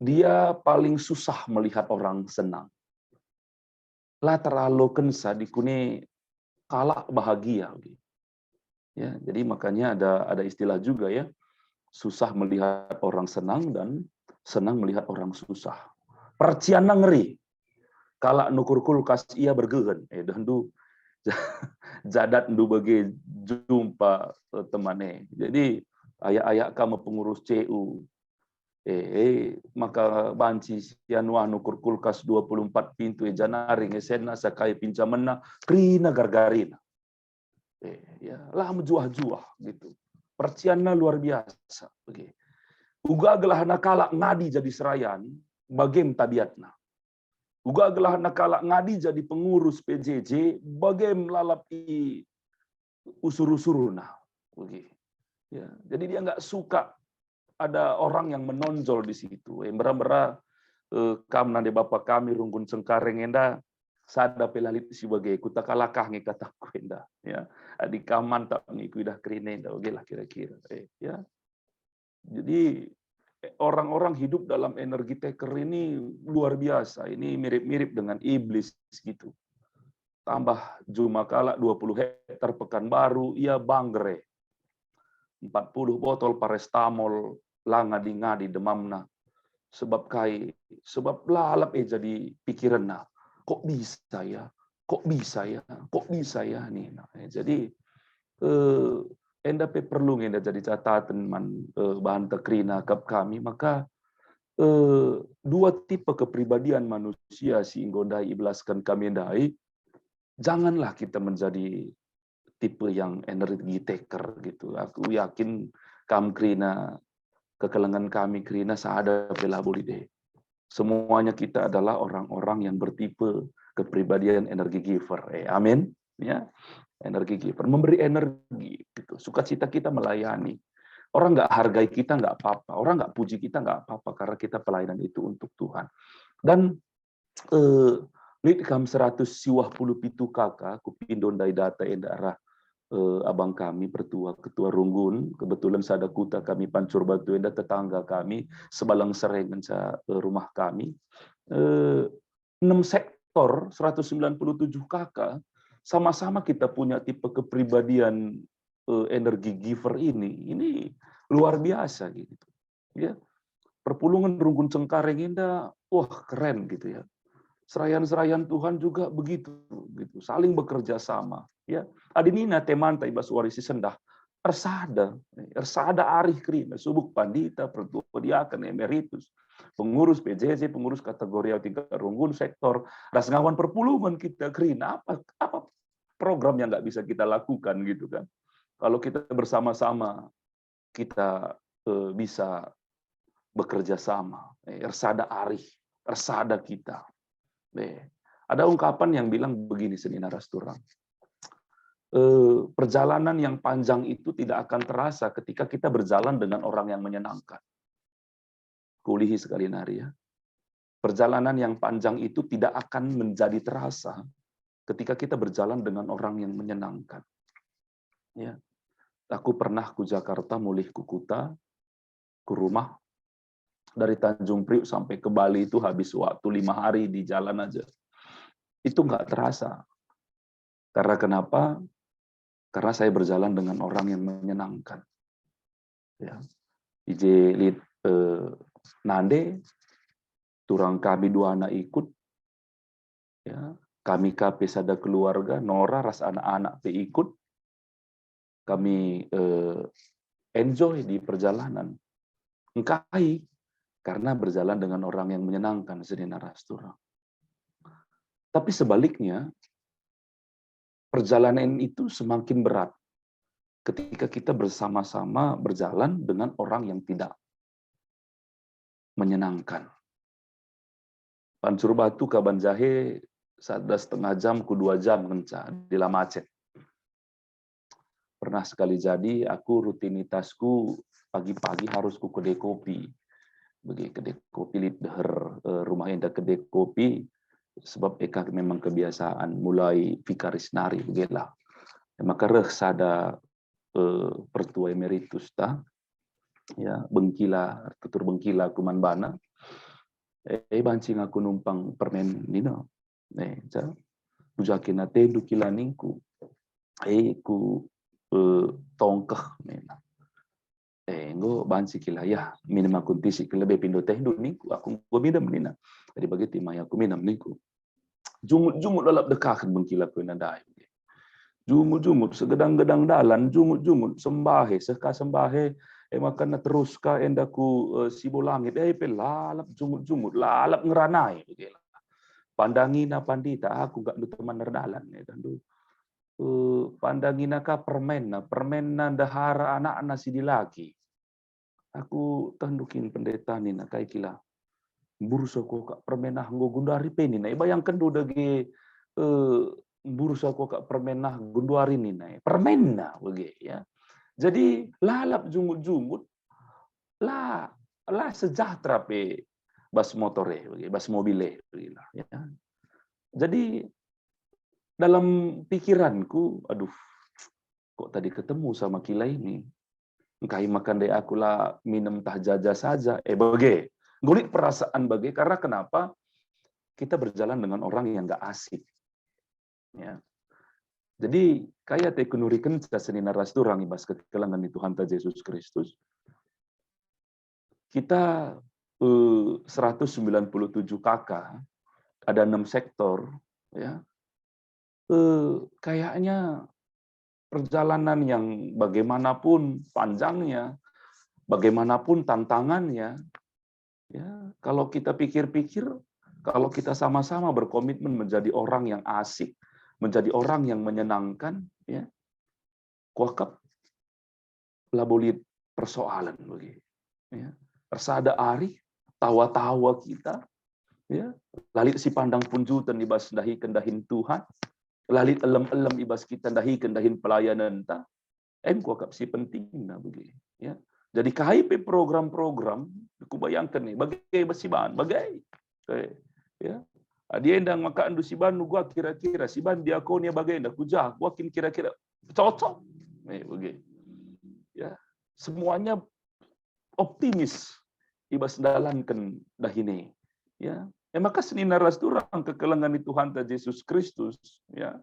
Dia paling susah melihat orang senang. La teralokensa dikune kalak bahagia. Ya, jadi makanya ada ada istilah juga ya, susah melihat orang senang dan senang melihat orang susah. Percianna ngeri. Kalak nukur kulkas ia bergehen. Eh, dehndu jadat ndu bage jumpa, eh, teman, eh. Jadi ayak-ayak kam pengurus C U. Eh, eh, maka banci si anu ah nukur kulkas dua puluh empat pintu, eh, janari ngesenna sakai pincamenna kerina gargarina. Eh, ya, lah mejuah-juah gitu. Percianna luar biasa. Oke. Uga gelahna kalak ngadi jadi serayan, bagem tabiatna. Uga gelahna kalak ngadi jadi pengurus P J J, bagem lalap i usur-usurna. Oke. Ya, jadi dia nggak suka ada orang yang menonjol di situ. Eh, mbera-mbera, eh, kam nande bapa kami Runggun Cengkareng enda, sada pe la lit si bage, kutakalakah nge kataku enda. Ya, adi kam mantap nge kuidah kerina enda, oke lah kira-kira. Eh, ya. Jadi, eh, orang-orang hidup dalam energi taker ini luar biasa. Ini mirip-mirip dengan iblis gitu. Tambah juma kalak dua puluh hektar Pekanbaru, ia bangger e. Empat puluh botol paracetamol, la ngadi-ngadi demamna. Sebab kai? Sebab lalap e jadi pikirenna. Kok bisa ya? Kok bisa ya? Kok bisa ya? Nina. Eh, jadi, eh, enda pe perlu nge enda jadi cataten man, eh, banta kerina akap kami. Maka, eh, dua tipe kepribadian manusia si enggo ndai ibelasken kami ndai, janganlah kita menjadi tipe yang energi taker gitu. Aku yakin kam kerina, kekelengen kami kerina sada pe labo lit e. Semuanya kita adalah orang-orang yang bertipe kepribadian energi giver. Eh, amin. Ya, energi giver, memberi energi gitu. Sukacita kita melayani. Orang nggak hargai kita nggak apa-apa, orang nggak puji kita nggak apa-apa karena kita pelayanan itu untuk Tuhan. Dan, eh, lit kam seratus siwah puluh pitu K K, kupindo ndai data enda arah, eh, abang kami pertua, ketua Runggun, kebetulan sada kuta kami Pancur Batu enda, tetangga kami, sebalang sereng ngenca, eh, rumah kami. Eh, enam sektor, seratus sembilan puluh tujuh K K, sama-sama kita punya tipe kepribadian, eh, energi giver ini, ini luar biasa gitu. Ya. Perpulungen Runggun Cengkareng enda, wah, keren gitu ya. Serayan-serayan Tuhan juga begitu gitu, saling bekerja sama ya. Adi nina temanta i bas wari si sendah, ersada, ersada arih kerina, subuk pandita, pertua diaken, emeritus, pengurus P J J, pengurus kategorial tingkat Runggun, sektor, ras ngawan perpulungen kita kerina, apa apa program yang nggak bisa kita lakukan gitu kan. Kalau kita bersama-sama kita, eh, bisa bekerja sama, eh, ersada arih, ersada kita. Eh, ada ungkapan yang bilang begini, senina ras turang. Eh, perjalanan yang panjang itu tidak akan terasa ketika kita berjalan dengan orang yang menyenangkan. Kuulihi sekali nari, ya. Perjalanan yang panjang itu tidak akan menjadi terasa ketika kita berjalan dengan orang yang menyenangkan. Ya. Aku pernah ku Jakarta, mulih ku kuta, ku rumah, dari Tanjung Priuk sampai ke Bali itu habis waktu lima hari di jalan aja. Itu nggak terasa. Karena kenapa? Karena saya berjalan dengan orang yang menyenangkan. Ya. I je lit, eh, nande, turang kami dua anak ikut, ya, kami ka pe sada keluarga, Nora ras anak-anak pe ikut, kami, eh, enjoy di perjalanan. Engkai? Karena berjalan dengan orang yang menyenangkan, senina ras turang. Tapi sebaliknya, perjalanan itu semakin berat ketika kita bersama-sama berjalan dengan orang yang tidak menyenangkan. Pancur Batu ka Banjarnegara sada setengah jam ku dua jam ngenca, di la macet. Pernah sekali jadi, aku rutinitasku pagi-pagi harus ku kedai kopi. Bagi kedai kopi lit deher, eh, rumah enda kedai kopi, sebab e ka memang kebiasaan mulai vikaris nari, begilah. Maka reh sada, eh, pertua emeritus ta, ya, bengkila, tutur bengkila ku man bana. Eh, banci nga aku numpang permen nina. Eh, ja. Ku ja kin atendu kila ningku. Eh, ku, eh, tongkeh nina. Eh, enggo banci kila, ya, minem aku ntisik kila, be pindo tehndu ningku, aku enggo minem nina. Jadi bage timai aku minem ningku. Jungut-jungut lalap dekahen bengkila ku enda ndai. Jungut-jungut segedang-gedang dalan, jungut-jungut sembahe, seh ka sembahe, e maka terus ka enda ku, eh, Sibolangit, e pe lalap jungut-jungut, lalap ngeranai bage. Pandangina pandita, aku nggak ndu teman erdalan, ya, tentu. Eh, pandangina ka permenna, permenna ndehara anakna si dilaki. Aku tehndu kin pendeta nina, kai kila. Mbursa kuakap permenah enggo genduari pe nina. Ibayangkenndu dage, eh, mbursa kuakap permenah genduari nina. Permenna bage, ya. Jadi lalap jungut-jungut, la, la sejahtera pe bas motor e bage, bas mobil e bage lah, ya. Jadi dalam pikiranku, aduh, kok tadi ketemu sama kila ini? Engkai maka ndai aku la minem tah jaja saja? Eh, bage. Enggo lit perasaan bage, karena kenapa? Kita berjalan dengan orang yang nggak asik. Ya. Jadi, kai ate kunurikenca senina ras turang i bas kekelengen ni Tuhanta Jesus Kristus. Kita, eh, seratus sembilan puluh tujuh K K, ada enam sektor, ya. Eh, kayaknya perjalanan yang bagaimanapun panjangnya, bagaimanapun tantangannya, ya, kalau kita pikir-pikir, kalau kita sama-sama berkomitmen menjadi orang yang asik, menjadi orang yang menyenangkan, ya, kuakap labo lit persoalan bage. Ya. Ersada arih, tawa-tawa kita, ya, la lit sipandang punjuten i bas ndahiken dahin Tuhan, la lit elem-elem i bas kita ndahiken dahin pelayanenta. Em kuakap si pentingna bage, ya. Jadi kai pe program-program, kubayangken nih, bage bas siban, bage. Eh, ya. Adi enda maka endu siban, nunggu kira-kira siban diakonia bagenda, kuja, kuakin kira-kira cocok. Eh, bage. Ya, semuanya optimis i bas ndalanken dahin e. Ya. E maka senina ras turang kekelengen ni Tuhanta Jesus Kristus, ya.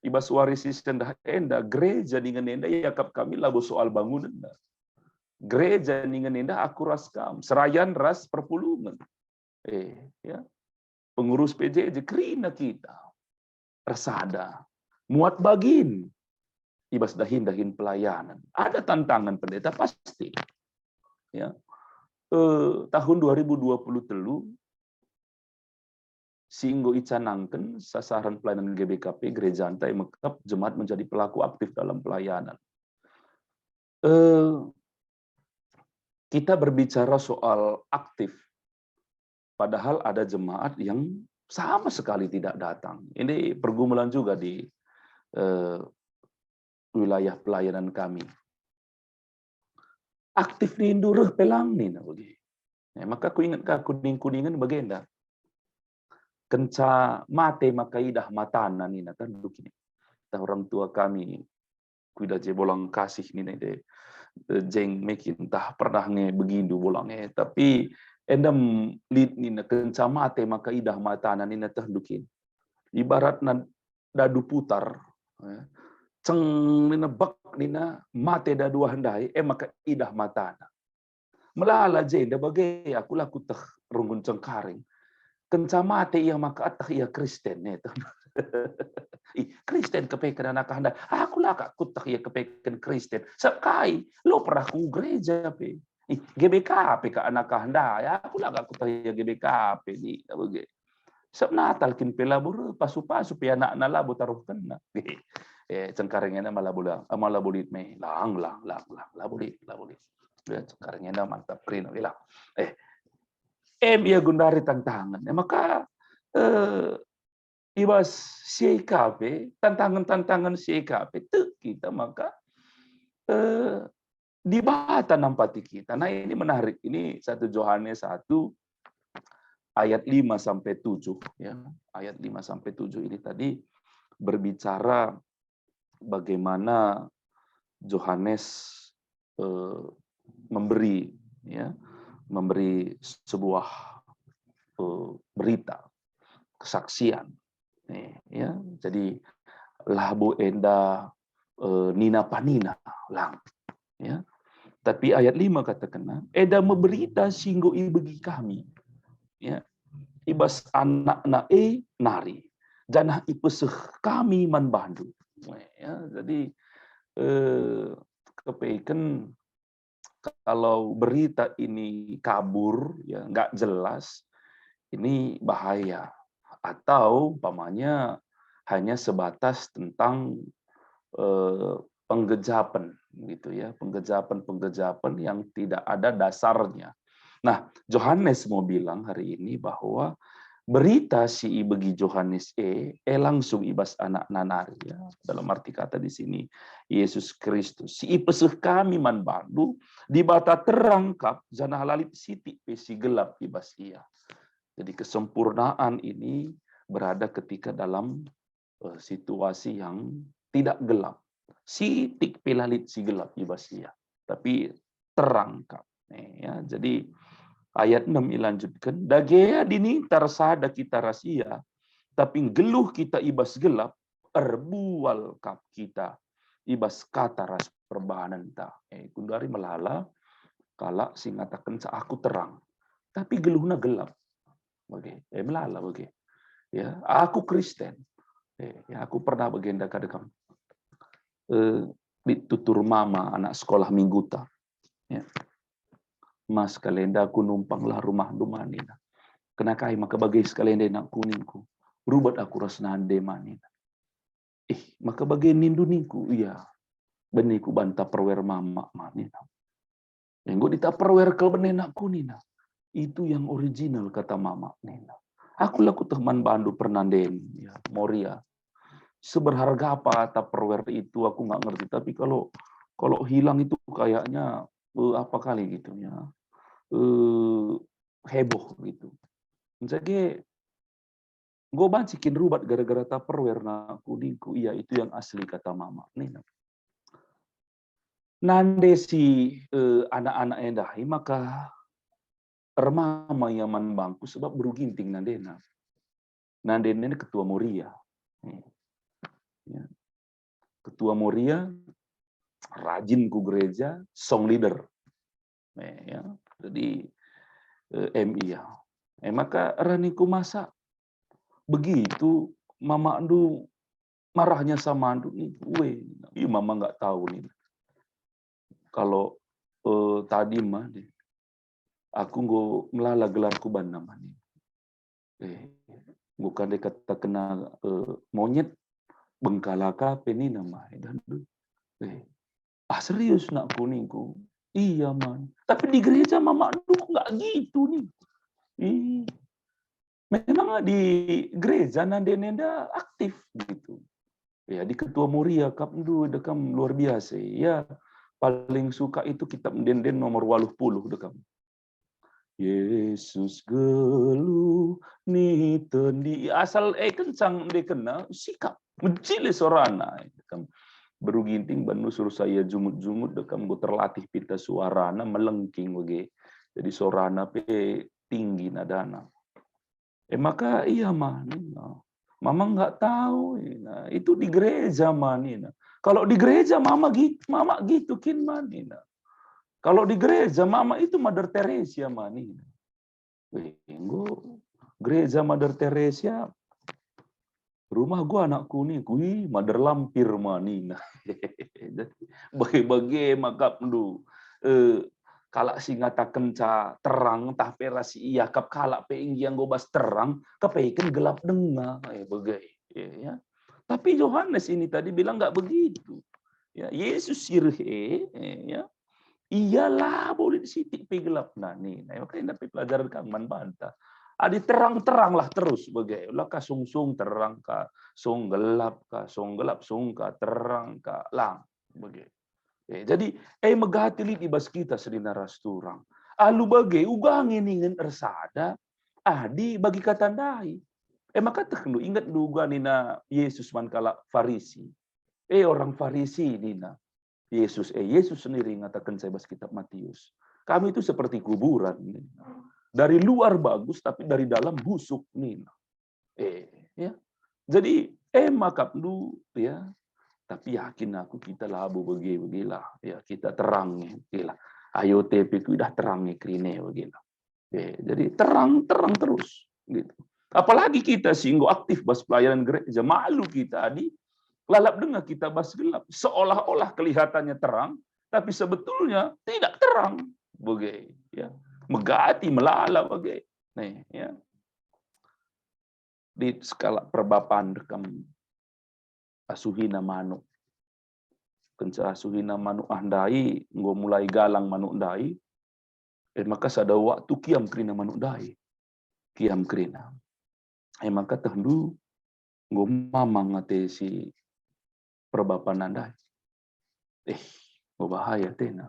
I bas wari si sendah enda, gereja dingen enda iakap kami labo soal bangunenna. Gereja dingen enda aku ras kam, serayan ras perpulungen. Eh, ya. Pengurus P J J kerina kita ersada, muat bagin i bas dahin-dahin pelayanan. Ada tantangan, pendeta, pasti. Ya. Eh, tahun dua ribu dua puluh telu, si enggo icanangken sasaran pelayanan G B K P, gerejanta e mekap jemaat menjadi pelaku aktif dalam pelayanan. Eh, kita berbicara soal aktif, padahal ada jemaat yang sama sekali tidak datang. Ini pergumulan juga di, eh, wilayah pelayanan kami. Aktif nindu reh pe lang nina bage. Eh, maka kuinget ka kuning-kuningen bagenda. Kenca mate maka idah matana nina, kan begini. Tah orang tua kami, kuidah je bolang kasih nina de, eh, jeng mekin tah pernah nge begindu bolang e. Tapi endem lit nina, kenca mate maka idah matana nina, tah dukin. Ibaratna dadu putar, ya. Ceng nina, bek nina, mate dadu ah ndai, e maka idah matana. Melala jenda bage, aku la kuteh runggun Cengkareng. Kenca mate ia maka eteh ia Kristen, nina. Ih, Kristen kepeken anak ah ndai. Aku la kak kuteh ia kepeken Kristen. Sep kai, lo pernah ku gereja pe. Ih, G B K P ka anak ah ndai. Aku la kak kuteh ia G B K P, nina bage. Sep Natal kin pe labo reh, pasu-pasu pe anakna labo taruhkenna. Eh, Cengkareng enda malah bola, eh, malah bolit me. Lang, lang, lang, lang, labo lit, labo lit. Ya, Cengkareng enda mantap kerina, lah. Eh, em ia gundari tantangan. Eh, maka, eh, i bas C K P, tantangan-tantangan C K P, tek kita maka, eh, Dibata nampati kita. Nah, ini menarik. Ini satu Johanes satu ayat lima sampai tujuh, ya. Ayat lima sampai tujuh ini tadi berbicara bagaimana Johanes, eh, memberi, ya, memberi sebuah, eh, berita, kesaksian. Nih, ya. Jadi, labo enda, eh, nina panina lang. Ya. Tapi ayat lima katakenna, "Enda me berita si enggo ibegi kami, ya, i bas anakna e nari, janah ipeseh kami man bandu." Ya, jadi, eh, kepeken kalau berita ini kabur, ya, nggak jelas, ini bahaya. Atau umpamanya hanya sebatas tentang, eh, penggejapen, gitu ya, penggejapen-penggejapen yang tidak ada dasarnya. Nah, Johanes mau bilang hari ini bahwa berita si ibegi Johanes e, e langsung i bas anakna nari, ya. Dalam arti kata di sini, Yesus Kristus, si ipeseh kami man bandu, Dibata terang kap, janah la lit sitik pe si gelap i bas ia. Jadi kesempurnaan ini berada ketika dalam, eh, situasi yang tidak gelap. Sitik pe la lit si gelap i bas ia, tapi terang kap. Eh, ya, jadi ayat enam ilanjutken, "Dage adi ninta ersada kita ras ia, tapi nggeluh kita i bas gelap, erbual kap kita i bas kata ras perbahanenta." Eh, gundari melala kalak si ngatakenca aku terang, tapi geluhna gelap. Bage, eh, melala bage. Ya, aku Kristen. Eh, ya, aku pernah bagenda kade kam. Eh, lit tutur mama anak sekolah mingguta. Ya. "Mas, kalenda aku numpanglah rumahndu," ma nina. "Kena kai maka bage sekalenda, nakku," ningku. "Rubat aku ras nande," ma nina. "Ih, maka bage nindu," ningku. "Iya, bene ku ban Tupperware mama," ma nina. "Enggo di Tupperware kal bene, nakku," nina. "Itu yang original," kata mama, nina. "Aku la kuteh man bandu pernanden, ya, Moria. Seberharga apa Tupperware itu, aku nggak ngerti. Tapi kalau, kalau hilang itu kayaknya, eh, apa kali gitu ya, eh, heboh gitu. Jadi, enggo banci kin rubat gara-gara Tupperware, nakku," ningku. "Iya, itu yang asli," kata mama, nina. Nande si, eh, anak-anak e ndai maka ermama ia man bangku sebab beru Ginting nandena. Nandena ketua Moria. Ya. Ketua Moria, rajin ku gereja, song leader. Eh, ya. Jadi, eh, M I ya. Eh, maka rani ku masa begitu mamandu marahnya samandu ni, we, iya mama nggak tahu nih. Kalau, eh, tadi mah deh, aku enggo melala gelarku banna mah nih. Eh, enggo kan dikatakenna, eh, monyet, bengkalaka pe nina mah, eh, dan, eh, ah, serius nakku ningku. Iya man. Tapi di gereja mamakndu nggak gitu nih. Ih. Memang di gereja nande-nande aktif gitu. Ya, di ketua Moria kap ndu dekam luar biasa. Ya, paling suka itu kitab ende-enden nomor waluh puluh dekam. Yesus geluh ni tendi. Asal e kencang ende kena sikap. Mejile sorana. Dekam beru Ginting ban nusur saya jumut-jumut dekam enggo terlatih pita suarana melengking bage. Jadi sorana pe tinggi nadana. E maka ia ma nina, mama nggak tahu nina. Itu di gereja ma nina. Kalau di gereja mama gitu, mama gitu kin ma nina. Kalau di gereja mama itu Mother Teresa ma nina. Weh, enggo gereja Mother Teresa rumah gua anakku ni, kui Mother Lampir ma nina. Jadi, bage-bage makapndu. Eh, kalak si ngatakenca terang, tah pe ras si iakap kalak pe enggi enggo bas terang, kepeken gelap denga. Eh, bage. Ya, ya. Tapi Yohanes ini tadi bilang nggak begitu. Ya, Yesus si reh e, eh, ya. Ia labo lit sitik pe gelapna nina. Maka enda pe pelajaran kami man banta. Adi terang-teranglah terus bage. Ula ka sungsung terang ka, sung gelap ka, sung gelap sung ka, terang ka, lang bage. Eh, jadi, eh, megati lit i bas kita senina ras turang. Alu bage, uga nge ningen ersada, adi bagi kata ndai. Eh, maka tehndu, ingetndu uga nina Yesus man kalak Farisi. Eh, orang Farisi nina Yesus, eh, Yesus sendiri ngataken saya bas kitab Matius. Kami itu seperti kuburan, nina. Dari luar bagus, tapi dari dalam busuk, nina. Eh, ya. Jadi, eh, makapndu, ya. Tapi yakin aku kita labo bage-bage lah, ya, kita terang, ya, lah. Ayo tepe kuidah terang, ya, kerine, bage lah. Eh, jadi terang, terang terus, gitu. Apalagi kita si enggo aktif bas pelayanan gereja, malu kita adi lalap denga kita bas gelap, seolah-olah kelihatannya terang, tapi sebetulnya tidak terang. Bage, ya. Megati, melala, bage. Nih, ya. Di sekalak perbapan dekam asuhina manuk. Kenca asuhina manuk ah ndai, enggo mulai galang manuk ndai, eh, maka sada waktu kiam kerina manuk ndai. Kiam kerina. Eh, maka tehndu enggo mamang ate si perbapan ndai. Eh, enggo bahaya atena.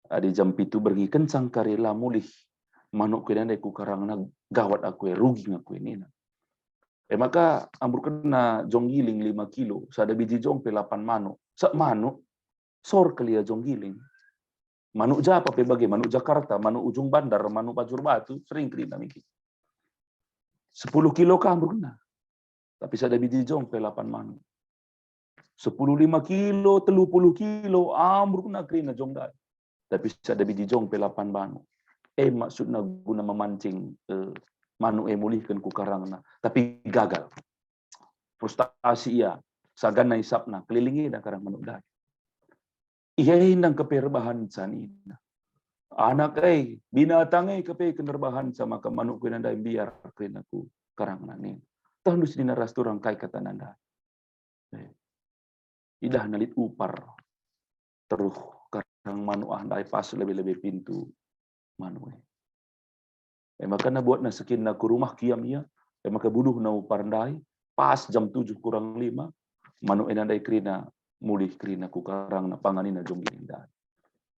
Adi jam pitu berngi kencang kari la mulih manuk ku enda ndai ku karangna, gawat aku e, rugi aku e nina. E maka amburkenna jong giling lima kilo, sada biji jong pe lapan manuk. Sak manuk, sor kelia jong giling. Manuk japa pe bage, manuk Jakarta, manuk Ujung Bandar, manuk Bajur Batu, sering kerina miki. Sepuluh kilo ka amburkenna. Tapi sada biji jong pe lapan manuk. Sepuluh lima kilo, telu puluh kilo, amburkenna kerina jong ndai. Tapi sada biji jong pe lapan manuk. E maksudna guna memancing, eh, manuk e mulihken ku karangna. Tapi gagal. Frustasi ia, saganna isapna, kelilingi enda karang manuk ndai. Ia indang kepe erbahanca nina. Anak e, binatang e kepe erbahanca maka manuk ku enda ndai mbiar kerina ku karangna nina. Tehndu senina ras turang kai kata nanda. Eh, idahna lit upar. Teruh karang manuk ah ndai pas lebe-lebe pintu manuk e. E maka buatna sekinna ku rumah kiam ia, e maka buduhna upar ndai, pas jam tujuh kurang lima, manuk enda ndai kerina, mulih kerina ku karangna panganina jong giling ndai.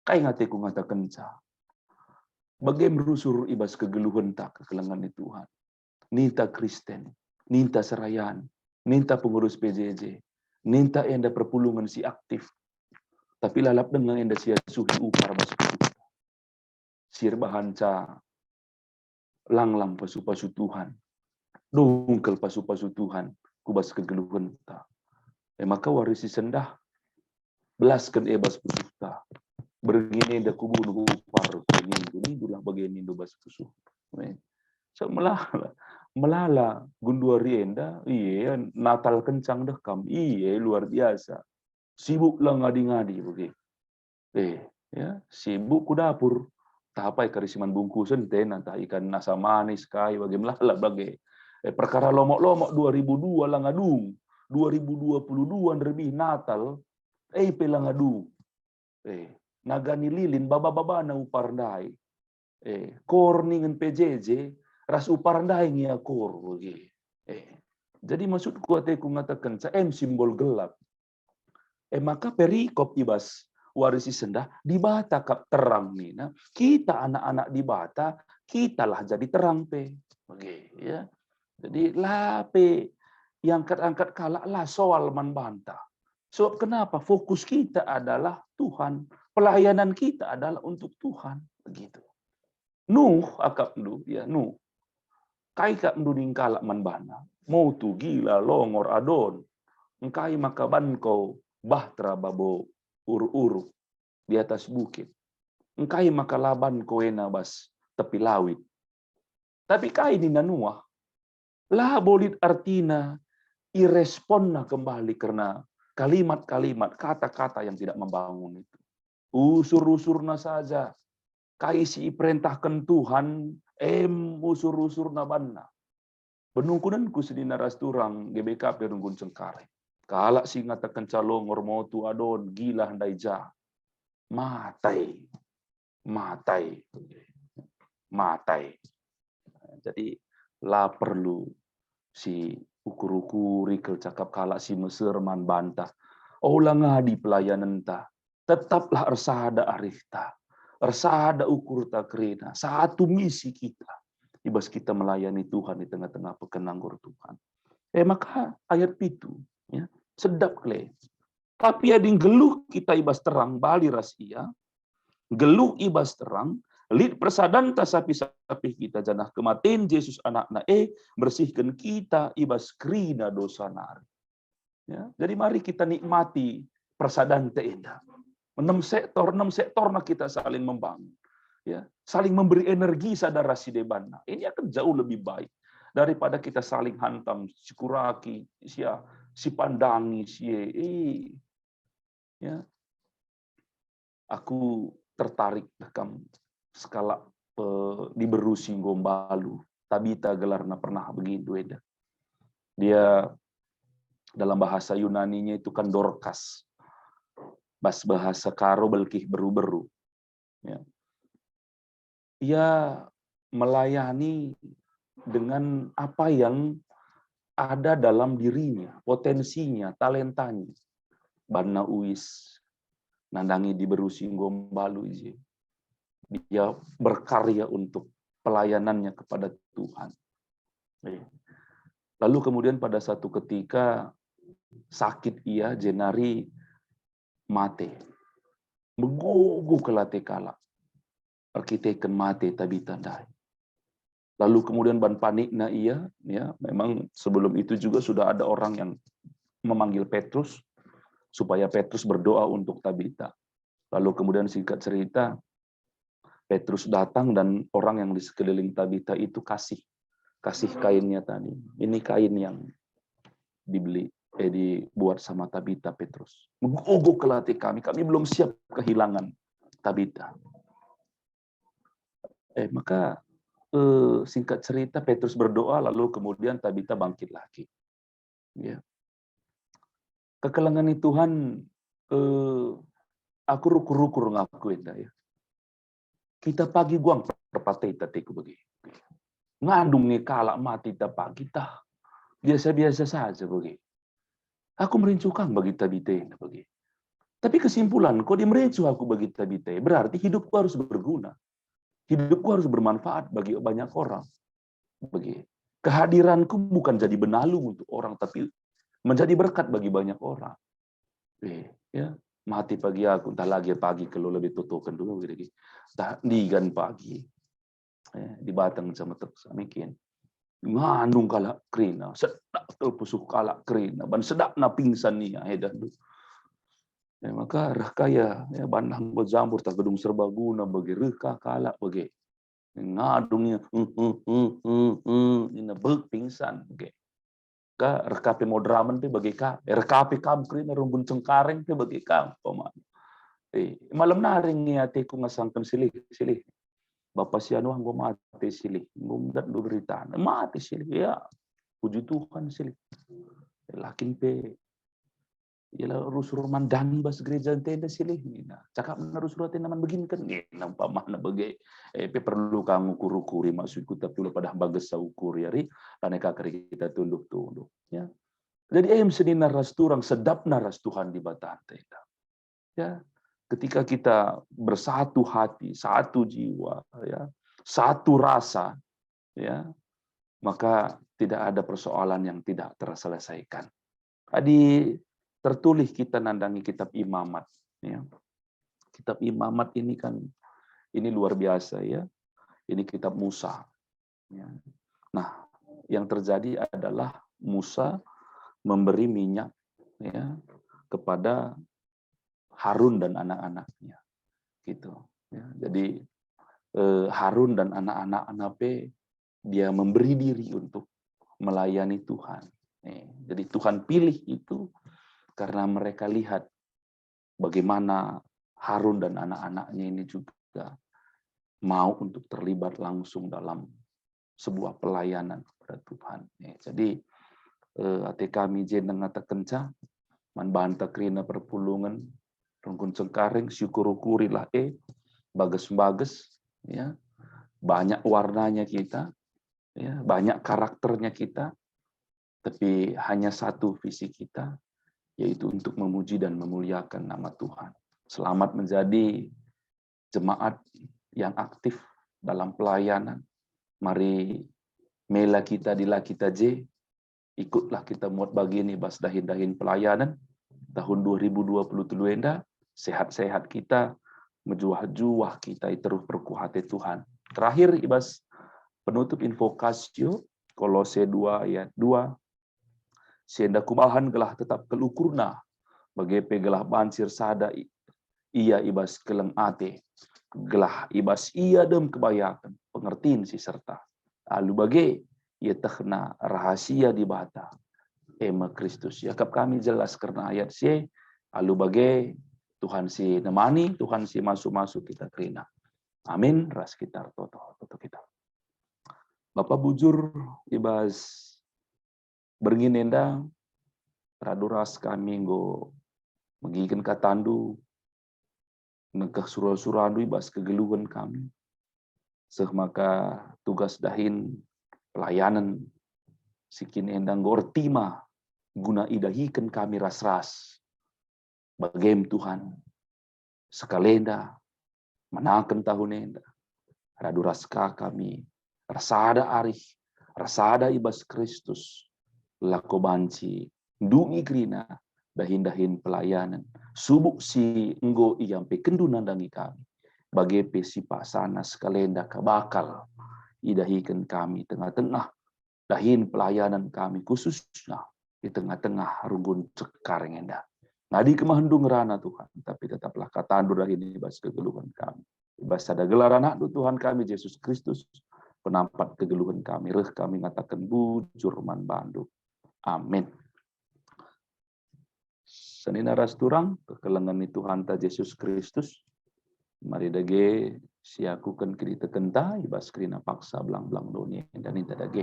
Kai ngateku ngatakenca? Bage merusur i bas kegeluhenta kekelengen ni Tuhan. Ninta Kristen, ninta serayan, ninta pengurus P J J, ninta enda perpulungen si aktif. Tapi lalap denga enda si asuhi upar bas pusuhta. Si erbahanca langlang pasu-pasu Tuhan, dungkel pasu-pasu Tuhan ku bas kegeluhenta. E maka wari si sendah, belasken e bas pusuhta. Berngi enda kubunuh upar ku nindu, nindulah bage nindu bas pusuh. Eh, so melala, melala genduari enda, ie Natal kencang deh kam, ie luar biasa. Sibuk la ngadi-ngadi bage. Eh, ya, sibuk ku dapur. Tapai kari si man bungkusen tena, tah ikan asam manis kai bage, melala bage. Eh, perkara lomok-lomok dua ribu dua la ngadung, dua ribu dua puluh dua nderbih Natal, eh, pe la ngadung. Eh, nagani lilin baba-babana upar ndai. Eh, kor ningen P J J ras upar ndai nge ia kor bage. Eh, jadi maksudku ateku ngatakenca em simbol gelap. E maka perikop i bas wari si sendah, Dibata kap terang nina, kita anak-anak Dibata, kitalah jadi terang pe. Bage, ya. Jadi la pe iangkat-angkat kalak la soal man banta. Sebab kenapa? Fokus kita adalah Tuhan. Pelayanan kita adalah untuk Tuhan. Begitu. Nuh akapndu, ya Nuh. Kai kap ndu ning kalak man bana? Motu, gila, longor, adon. Engkai maka ban ko bahtera babo uruk-uruk di atas bukit? Engkai maka la ban ko ena bas tepi lawit? Tapi kai nina Nuah? La bolit artina iresponna kembali kerna kalimat-kalimat, kata-kata yang tidak membangun itu. Usur-usurna saja. Kai si iperentahken Tuhan, em usur-usurna banna. Penungkunenku senina ras turang G B K P Runggun Cengkareng. Kalak si ngatakenca longor, motu, adon, gila, ndai ja. Matai. Matai. Matai. Jadi, la perlu si ukur-ukuri kal cakap kalak si meser man banta. Ola ngadi pelayanenta. Tetaplah ersada arihta, ersada ukurta kerina, satu misi kita. I bas kita melayani Tuhan di tengah-tengah peken anggur Tuhan. E maka ayat pitu, ya, sedap kele. Tapi adi nggeluh kita i bas terang bali ras Ia, nggeluh i bas terang, lit persadanta sapih-sapih kita, janah kematen Jesus Anakna e bersihken kita i bas kerina dosa nari. Ya, jadi mari kita nikmati persadanta enda. Enam sektor, enam sektorna kita saling membangun. Ya, saling memberi energi sada ras si debanna. Ini akan jauh lebih baik daripada kita saling hantam, sikuraki, sia, sipandangi, sie. Eh, ya. Aku tertarik kam sekalak, eh, diberu si enggo mbalu. Tabita gelarna, pernah begitu enda. Dia dalam bahasa Yunaninya itu kan Dorcas. Bas bahasa Karo belkih beru-beru. Ya. Ia melayani dengan apa yang ada dalam dirinya, potensinya, talentanya. Banna uis nandangi diberu si enggo mbalu i je. Dia berkarya untuk pelayanannya kepada Tuhan. Eh. Lalu kemudian pada satu ketika sakit ia, jenari mate. Megogo kal ate kalak erkiteken mate Tabita ndai. Lalu kemudian ban panikna ia, ya, memang sebelum itu juga sudah ada orang yang memanggil Petrus supaya Petrus berdoa untuk Tabita. Lalu kemudian, singkat cerita, Petrus datang dan orang yang di sekeliling Tabita itu kasih, kasih kainnya tadi. Ini kain yang dibeli, eh, dibuat sama Tabita, Petrus. Megogo kal ate kami, kami belum siap kehilangan Tabita. Eh, maka, eh, singkat cerita, Petrus berdoa, lalu kemudian Tabita bangkit lagi. Ya. Kekelengen Tuhan, eh, aku rukur-rukur ngaku enda, ya. Kita pagi guang perpateta teku bagi. Ngandung nge kalak mati ta pagi tah. Biasa-biasa saja bagi. Aku merincu kam bagi Tabita enda bagi. Tapi kesimpulan, kok dimerincu aku bagi Tabita, berarti hidupku harus berguna. Hidupku harus bermanfaat bagi banyak orang. Bagi. Kehadiranku bukan jadi benalu untuk orang, tapi menjadi berkat bagi banyak orang. Eh, ya, mati pagi aku, entah lagi pagi kalau lebih totoken dulu lagi. Entah ndigan pagi. Eh, di batang sama terus mikin. Ngandung kalak kerina, sedak kal pusuh kalak kerina, ban sedakna pingsan ia, eh, dah tu. Ya, maka reh ka ia, ya, bandah enggo jambur tah gedung serbaguna bage, reh ka kalak bage. Ngadung ia, "Uh, uh, uh, uh, uh," nina, bek pingsan bage. Ka reh ka pe moderamen pe bage ka, eh, reh ka pe kam kerina Runggun Cengkareng pe bage ka umpamana. Eh, malem nari nge ateku ngasangken silih, silih. Bapa si anu enggo mate silih, enggo ndat ndu beritana. Mate silih, ya. Puji Tuhan silih. Lakin pe Ila rusur man dan bas gereja ntenda silih nina. Cakapna rusur atena man begin kan nina umpamana bage. Eh, pe perlu ka ngukur-ukuri maksudku, tapi ula padah bages sa ukur ya ri, lanai ka kari kita tunduh-tunduh. Ya. Jadi em senina ras turang sedapna ras Tuhan Dibata ntenda. Ya, ketika kita bersatu hati, satu jiwa, ya, satu rasa, ya, maka tidak ada persoalan yang tidak terselesaikan. Adi tertulih kita nandangi kitab Imamat, ya. Kitab Imamat ini kan, ini luar biasa, ya. Ini kitab Musa. Ya. Nah, yang terjadi adalah Musa memberi minyak, ya, kepada Harun dan anak-anaknya. Gitu. Ya, jadi eh, Harun dan anak-anaknya pe dia memberi diri untuk melayani Tuhan. Nih, jadi Tuhan pilih itu karena mereka lihat bagaimana Harun dan anak-anaknya ini juga mau untuk terlibat langsung dalam sebuah pelayanan kepada Tuhan. Nih, jadi eh, ate kami je ngatakenca man banta kerina perpulungen rungkun Cengkareng, siukur-ukurilah e, bages-bages, ya, banyak warnanya kita, ya, banyak karakternya kita, tapi hanya satu visi kita, yaitu untuk memuji dan memuliakan nama Tuhan. Selamat menjadi jemaat yang aktif dalam pelayanan. Mari mela kita di la kita je, ikutlah kita muat bagin i bas dahin-dahin pelayanan tahun dua ribu dua puluh telu enda, sehat-sehat kita, mejuah-juah kita i teruh perkuah ate Tuhan. Terakhir i bas penutup invokasio, Kolose dua ayat dua, si enda kubahan gelah tetap kal ukurna, bage pe gelah banci ersada i-, ia i bas keleng ate, gelah i bas ia dem kebayaken pengertin si serta. Alu bage, ietehna rahasia Dibata, e me Kristus. Iakap kami jelas kerna ayat si e, alu bage, Tuhan si nemani, Tuhan si masu-masu kita kerina. Amin. Ras kita ertoto, toto kita. Bapa bujur, i bas berngin enda, radu ras kami enggo megiken katandu, nengkeh sura-surandu i bas kegeluhen kami. Seh maka tugas dahin pelayanan si kin enda enggo ertima guna idahiken kami ras-ras. Bagem Tuhan, sekalenda menaken tahun enda, radu ras ka kami ersada arih, ersada i bas Kristus, lako banci ndungi kerina dahin-dahin pelayanen, subuk si enggo iampekenndu nandangi kami, bage pe sipaksana sekalenda ka bakal idahiken kami tengah-tengah dahin pelayanan kami, khususna di tengah-tengah runggun Cengkareng enda. Ngadi kemahenndu ngerana Tuhan, tapi tetaplah katandu dahin i bas kegeluhen kami. I bas sada gelar anakndu Tuhan kami, Jesus Kristus, penampat kegeluhen kami, reh kami ngataken bujur man bandu. Amin. Senina ras turang, kekelengen ni Tuhanta Jesus Kristus, mari dage siakuken kinitekenta i bas kerina paksa belang-belang doni enda, ninta dage.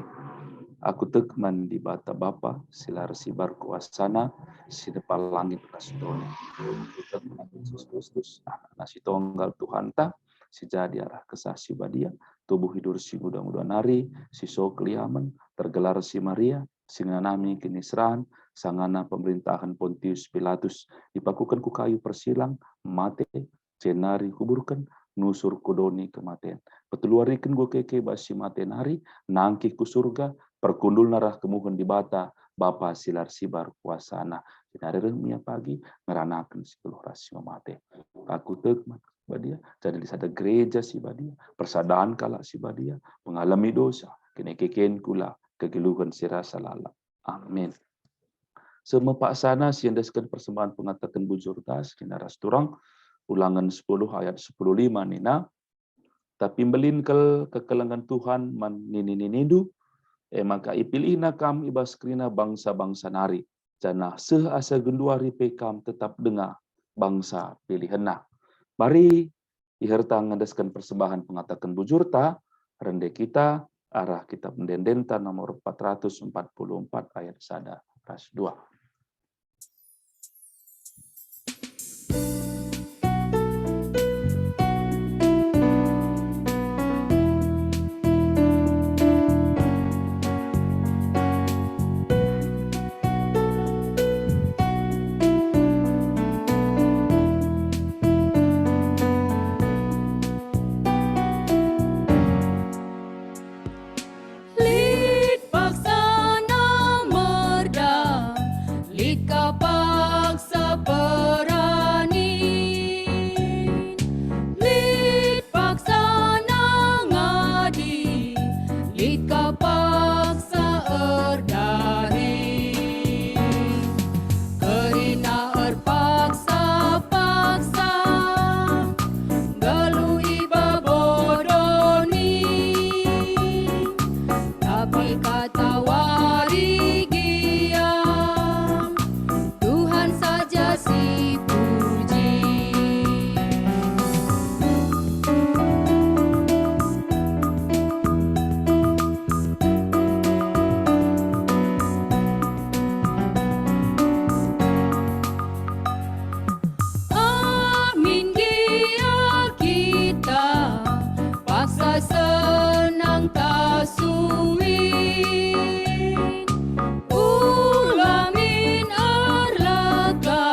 Aku tek man Dibata Bapa, si la ersibar kuasana, si nepa langit ras doni. Aku tek man Jesus Kristus, Anakna si tonggal Tuhanta, si jadi arah Kesah Si Badia, tubuh idur si nguda-nguda nari, si so keliamen, tergelar si Maria, si ngenanami kiniseran, sangana pemerintahen Pontius Pilatus, ipakuken ku kayu persilang, mate, jenari kuburken, nusur ku doni kematen. Peteluariken enggo keke bas si mate nari, nangkih ku Surga, perkundulna rah kemuhen Dibata, Bapa si la ersibar kuasana. Jenari reh me Ia pagi, ngeranaken si geluh ras si mate. Aku tek man Badia, jadi sada gereja si badia, persadan kalak si badia, pengalemi dosa, kine keken kula, kegeluhen si rasa lalap. Amin. Seh me paksana si endesken persembahen pengataken bujurta, senina ras turang, Ulangen sepuluh ayat sepuluh lima nina, tapi mbelin kal kekelengen Tuhan man nini-ninindu, e maka ipilihna kam i bas kerina bangsa-bangsa nari, janah seh asa genduari pe kam tetap denga bangsa pilihenna. Mari iherta ngendesken persembahen pengataken bujurta, rende kita arah kitab ende-endenta nomor empat ratus empat puluh empat ayat sada ras dua. Lit paksana merda, lit ka paksa peranin. Lit paksana ngadi, lit ka paksa erdahin. Kerina erpaksa-paksa, nggeluh i babo doni. Tapi katawari gia, Tuhan saja si puji. Amin gia kita paksa senang kasuin. Ulamin erlega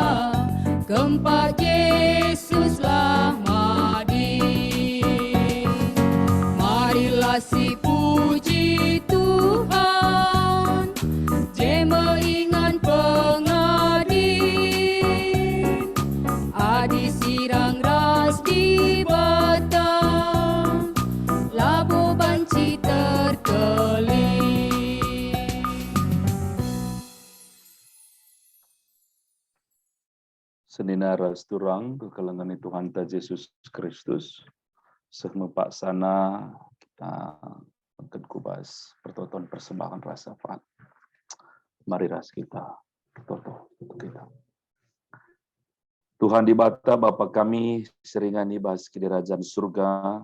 kempak Jesuslah madin. Marilah sipuji Tuhan, je me ingan pengadin. Adi sirang ras Dibata, labo banci terkelin. Senina ras turang kekelengen Tuhanta Jesus Kristus, seh me paksana kita bengket ku bas pertoton persembahen ras syafaat. Mari ras kita bertoto untuk kita. Tuhan Dibata, Bapa kami, si ringan i bas kinirajan Surga,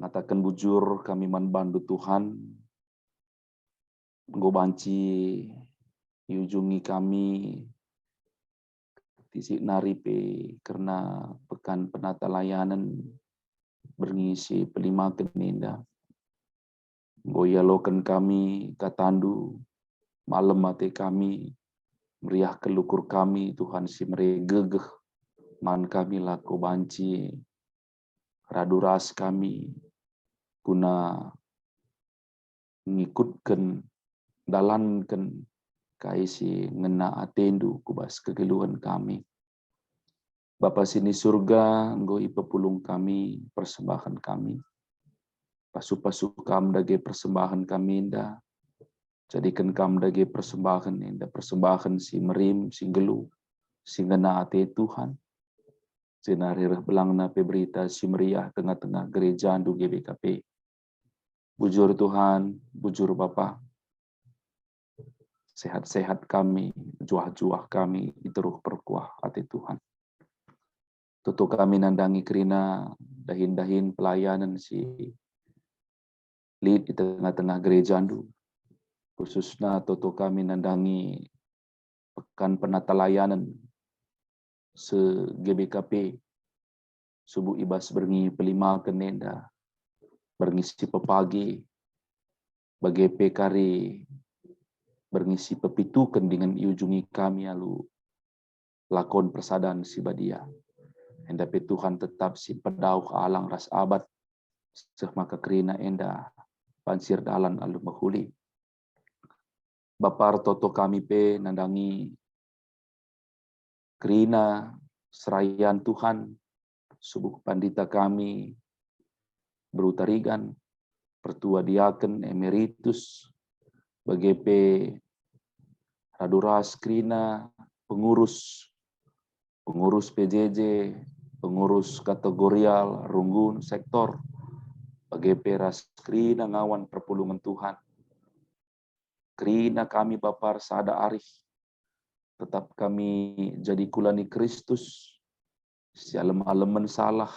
ngataken bujur kami man bandu, Tuhan, enggo banci iujungi kami tisik nari pe kerna Pekan Penatalayanen berngi si pelimaken enda. Enggo ialoken kami katandu, malem ate kami, meriahken ukur kami, Tuhan, si mere gegeh man kami lako banci radu ras kami guna ngikutken, dalanken kai si ngena atendu ku bas kegeluhen kami. Bapa si ni Surga, enggo ipepulung kami persembahen kami. Pasu-pasu Kam dage persembahen kami enda. Jadiken Kam dage persembahen enda, persembahen si merim, si nggeluh, si ngena ate Tuhan. Jenari reh belangna pe Berita Si Meriah tengah-tengah gerejandu G B K P. Bujur Tuhan, bujur Bapa. Sehat-sehat kami, juah-juah kami i teruh perkuah ate Tuhan. Tutu kami nandangi kerina dahin-dahin pelayanen si lit i tengah-tengah gerejandu. Khususna tutu kami nandangi Pekan Penatalayanen se-G B K P, subuk i bas berngi pelimaken enda, berngi si pepagi, bage pe kari berngi si pepituken dingen iujungi kami alu lakon persadan si badia. Enda pe Tuhan tetap si pedauh alang ras abat, seh maka kerina enda banci erdalan alu mehuli. Bapa, ertoto kami pe nandangi kerina serayan Tuhan, subuk pandita kami, Beru Tarigan, pertua diaken emeritus, bage pe radu ras kerina pengurus, pengurus P J J, pengurus kategorial, runggun, sektor, bage pe ras kerina ngawan perpulungen Tuhan. Kerina kami Bapa ersada arih, tetap kami jadi kula ni Kristus, sialem-alemen salah,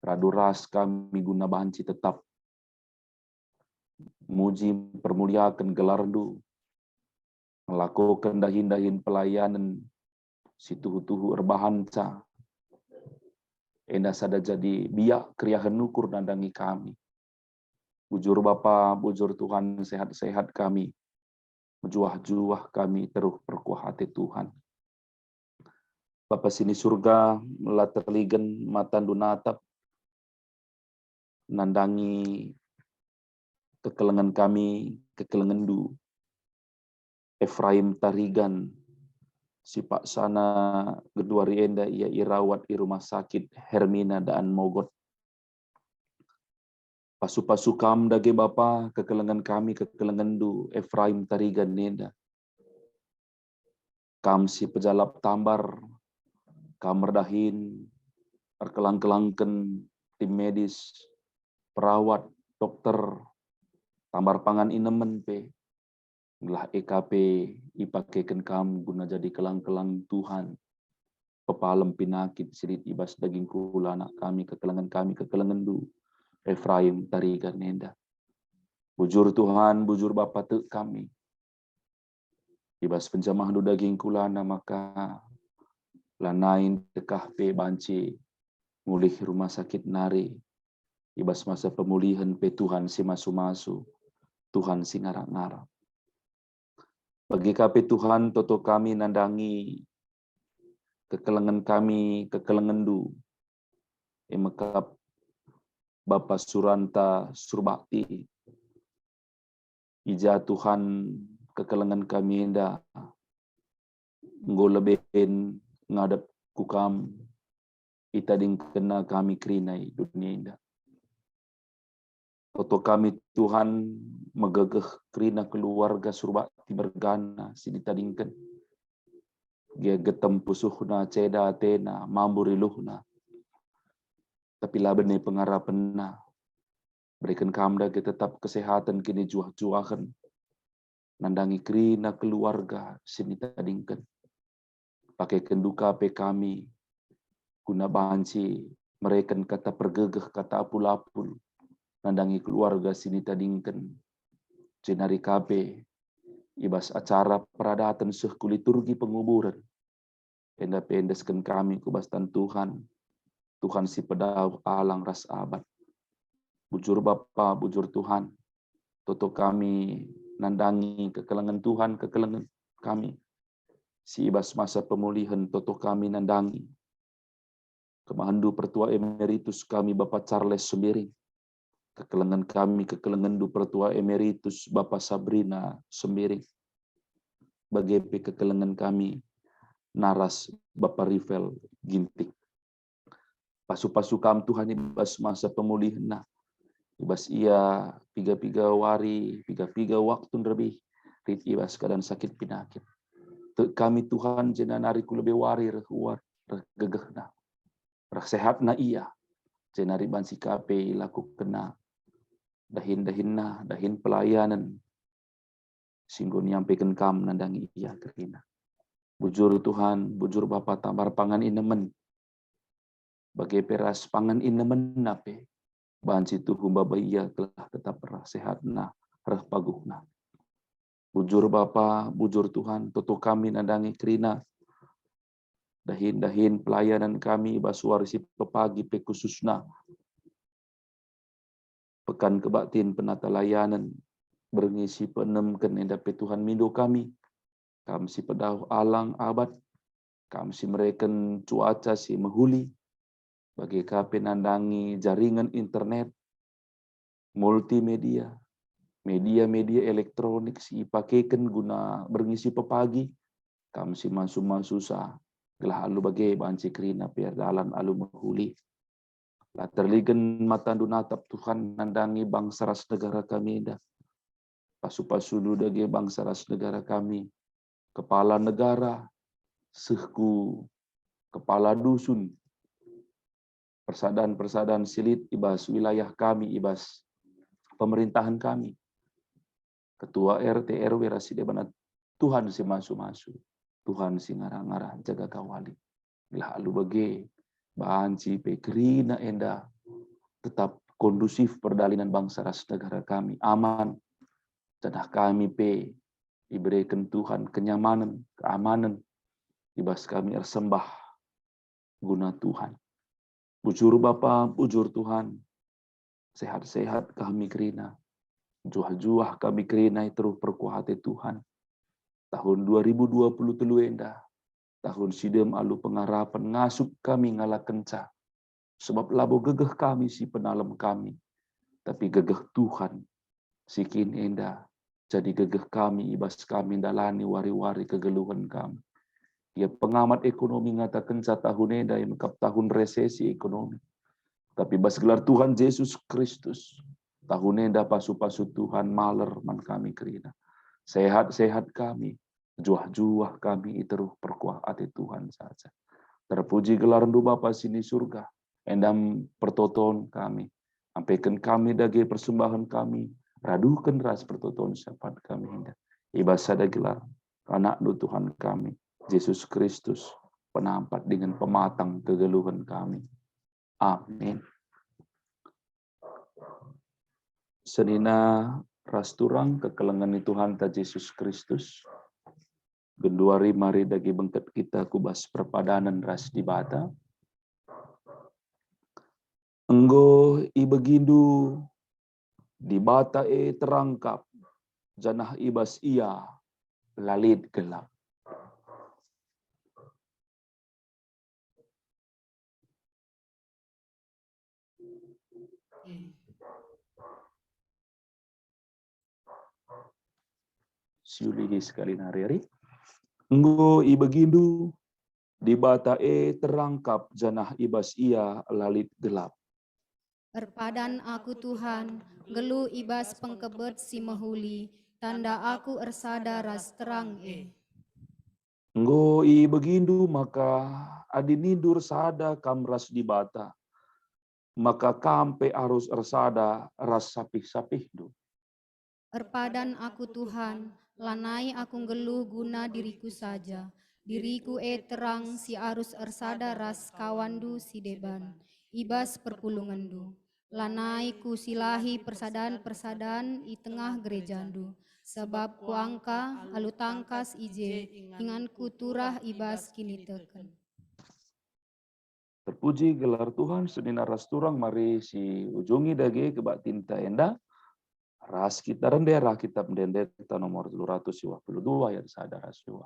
radu ras kami guna banci tetap muji, permuliaken gelarNdu, ngelakoken dahin-dahin pelayanen si tuhu-tuhu erbahanca, enda sada jadi biak keriahen ukur nandangi kami. Bujur Bapa, bujur Tuhan, sehat-sehat kami. Mejuah-juah kami teruh perkuah ate Tuhan. Bapa sini Surga, la terligen matandu natap nandangi kekelengen kami, kekelengenndu. Efraim Tarigan, si paksana genduari enda ia irawat i Rumah Sakit Hermina Daan Mogot. Pasu-pasu Kam dage Bapa, kekelengen kami, kekelengenndu Efraim Tarigan enda. Kam si pejalap tambar, Kam erdahin, erkelang-kelangken tim medis, perawat, dokter, tambar pangan inemen pe, gelah e ka pe ipakeken Kam guna jadi kelang-kelang Tuhan, pepalem pinakit si lit i bas daging kulana kami, kekelengen kami, kekelengenndu, Efraim Tarigan enda. Bujur Tuhan, bujur Bapa tek kami. I bas penjamahndu daging kulana maka lanai ndekah pe banci mulih rumah sakit nari. I bas masa pemulihen pe Tuhan si masu-masu, Tuhan si ngarak-ngarak. Bage ka pe Tuhan, toto kami nandangi kekelengen kami, kekelengenndu, e mekap Bapa Suranta Surbakti. I ja Tuhan kekelengen kami enda enggo leben ngadep ku Kam, itadingkenna kami kerina i dunia enda. Toto kami Tuhan megegeh kerina keluarga Surbakti mergana si ditadingken. Gia getem pusuhna, ceda atena, mambur iluhna. Tapi la bene pengarapenna. Bereken Kam dage tetap kesehatan, kinijuah-juahen nandangi kerina keluarga si nitadingken. Pakeken duka pe kami guna banci mereken kata pergegeh, kata apul-apul nandangi keluarga si nitadingken. Jenari ka pe i bas acara peradaten seh ku liturgi penguburen. Enda pe endesken kami ku bas tan Tuhan, Tuhan si pedauh alang ras abad. Bujur Bapa, bujur Tuhan, toto kami nandangi kekelengen Tuhan, kekelengen kami. Si i bas masa pemulihen toto kami nandangi kemahendu Pertua Emeritus kami Bapa Charles Sembiring, kekelengen kami, kekelengenndu Pertua Emeritus Bapa Sabrina Sembiring, bage pe kekelengen kami naras Bapa Rivel Ginting. Pasu-pasu Kam Tuhan i bas masa pemulihenna, i bas ia piga-piga wari, piga-piga waktu nderbih lit i bas keadaan sakit pinakit. Tek kami Tuhan, jenari ku lebe wari reh uar, reh gegehna, reh sehatna ia, jenari banci ka pe ilakukenna dahin-dahinna, dahin pelayanen si enggo niampeken Kam nandangi ia kerina. Bujur Tuhan, bujur Bapa, tambar pangan inemen, bage pe ras pangan inemenna pe banci tuhu maba ia gelah tetap reh sehatna, reh paguhna. Bujur Bapa, bujur Tuhan, toto kami nandangi kerina dahin-dahin pelayanan kami i bas wari si pepagi pe khususna Pekan Kebaktin Penata Layanen, berngi si peenemken enda pe Tuhan mindo kami, Kam si pedauh alang abad, Kam si mereken cuaca si mehuli, bage ka pe nandangi jaringan internet, multimedia, media-media elektronik si ipakeken guna berngi si pepagi, Kam si masu-masusa, gelah alu bage banci kerina pe erdalan alu mehuli. La terligen matandu natap Tuhan nandangi bangsa ras negara kami enda. Pasu-pasuNdu dage bangsa ras negara kami, kepala negara, seh ku kepala dusun, persadan-persadan si lit i bas wilayah kami, i bas pemerintahan kami, ketua R T R W ras si deban, Tuhan si masu-masu, Tuhan si ngarah-ngarah jaga kawali. Gelah alu bage, banci pe kerina enda tetap kondusif perdalinan bangsa ras negara kami, aman, janah kami pe ibereken Tuhan kenyamanen, keamanen, i bas kami ersembah guna Tuhan. Bujur Bapa, bujur Tuhan, sehat-sehat kami kerina. Juah-juah kami kerina i teruh perkuah ate Tuhan. Tahun dua ribu dua puluh telu enda, tahun si dem alu pengarapen ngasup kami ngalakenca. Sebab labo gegeh kami si penalem kami, tapi gegeh Tuhan si kin enda jadi gegeh kami i bas kami ndalani wari-wari kegeluhen kami. Ia pengamat ekonomi ngatakenca tahun enda ia mekap tahun resesi ekonomi. Tapi bas gelar Tuhan Jesus Kristus, tahun enda pasu-pasu Tuhan maler man kami kerina. Sehat-sehat kami, juah-juah kami i teruh perkuah ate Tuhan saja. Terpuji gelarNdu Bapa si ni Surga, endam pertoton kami, ampeken kami dage persembahen kami, raduhken ras pertoton syafaat kami enda. I bas sada gelar, AnakNdu Tuhan kami, Jesus Kristus, penampat dingen pematang kegeluhen kami. Amin. Senina ras turang kekelengen ni Tuhanta Jesus Kristus, genduari mari dage bengket kita ku bas perpadanen ras Dibata. Enggo ibegindu Dibata e terang kap, janah i bas Ia la lit gelap. Siulihi sekali nari-ari. Enggo ibegindu, Dibata e terang kap janah i bas Ia la lit gelap. Erpadan aku, Tuhan, nggeluh i bas pengkebet si mehuli, tanda aku ersada ras terang e. Enggo ibegindu maka adi nindu ersada kam ras Dibata, maka kam pe arus ersada ras sapih-sapihndu. Erpadan aku, Tuhan, lanai aku nggeluh guna diriku saja. Diriku e terang si arus ersada ras kawanndu si deban i bas perpulungenndu. Lanai kusilahi persadan-persadan i tengah gerejandu, sabap kuangka alu tangkas i je inganku turah i bas kiniteken. Terpuji gelar Tuhan, senina ras turang mari si ujungi dage kebaktinta enda. Ras kita rende arah kitab Ende-endeta nomor telu ratus dua puluh dua ayat sada ras dua.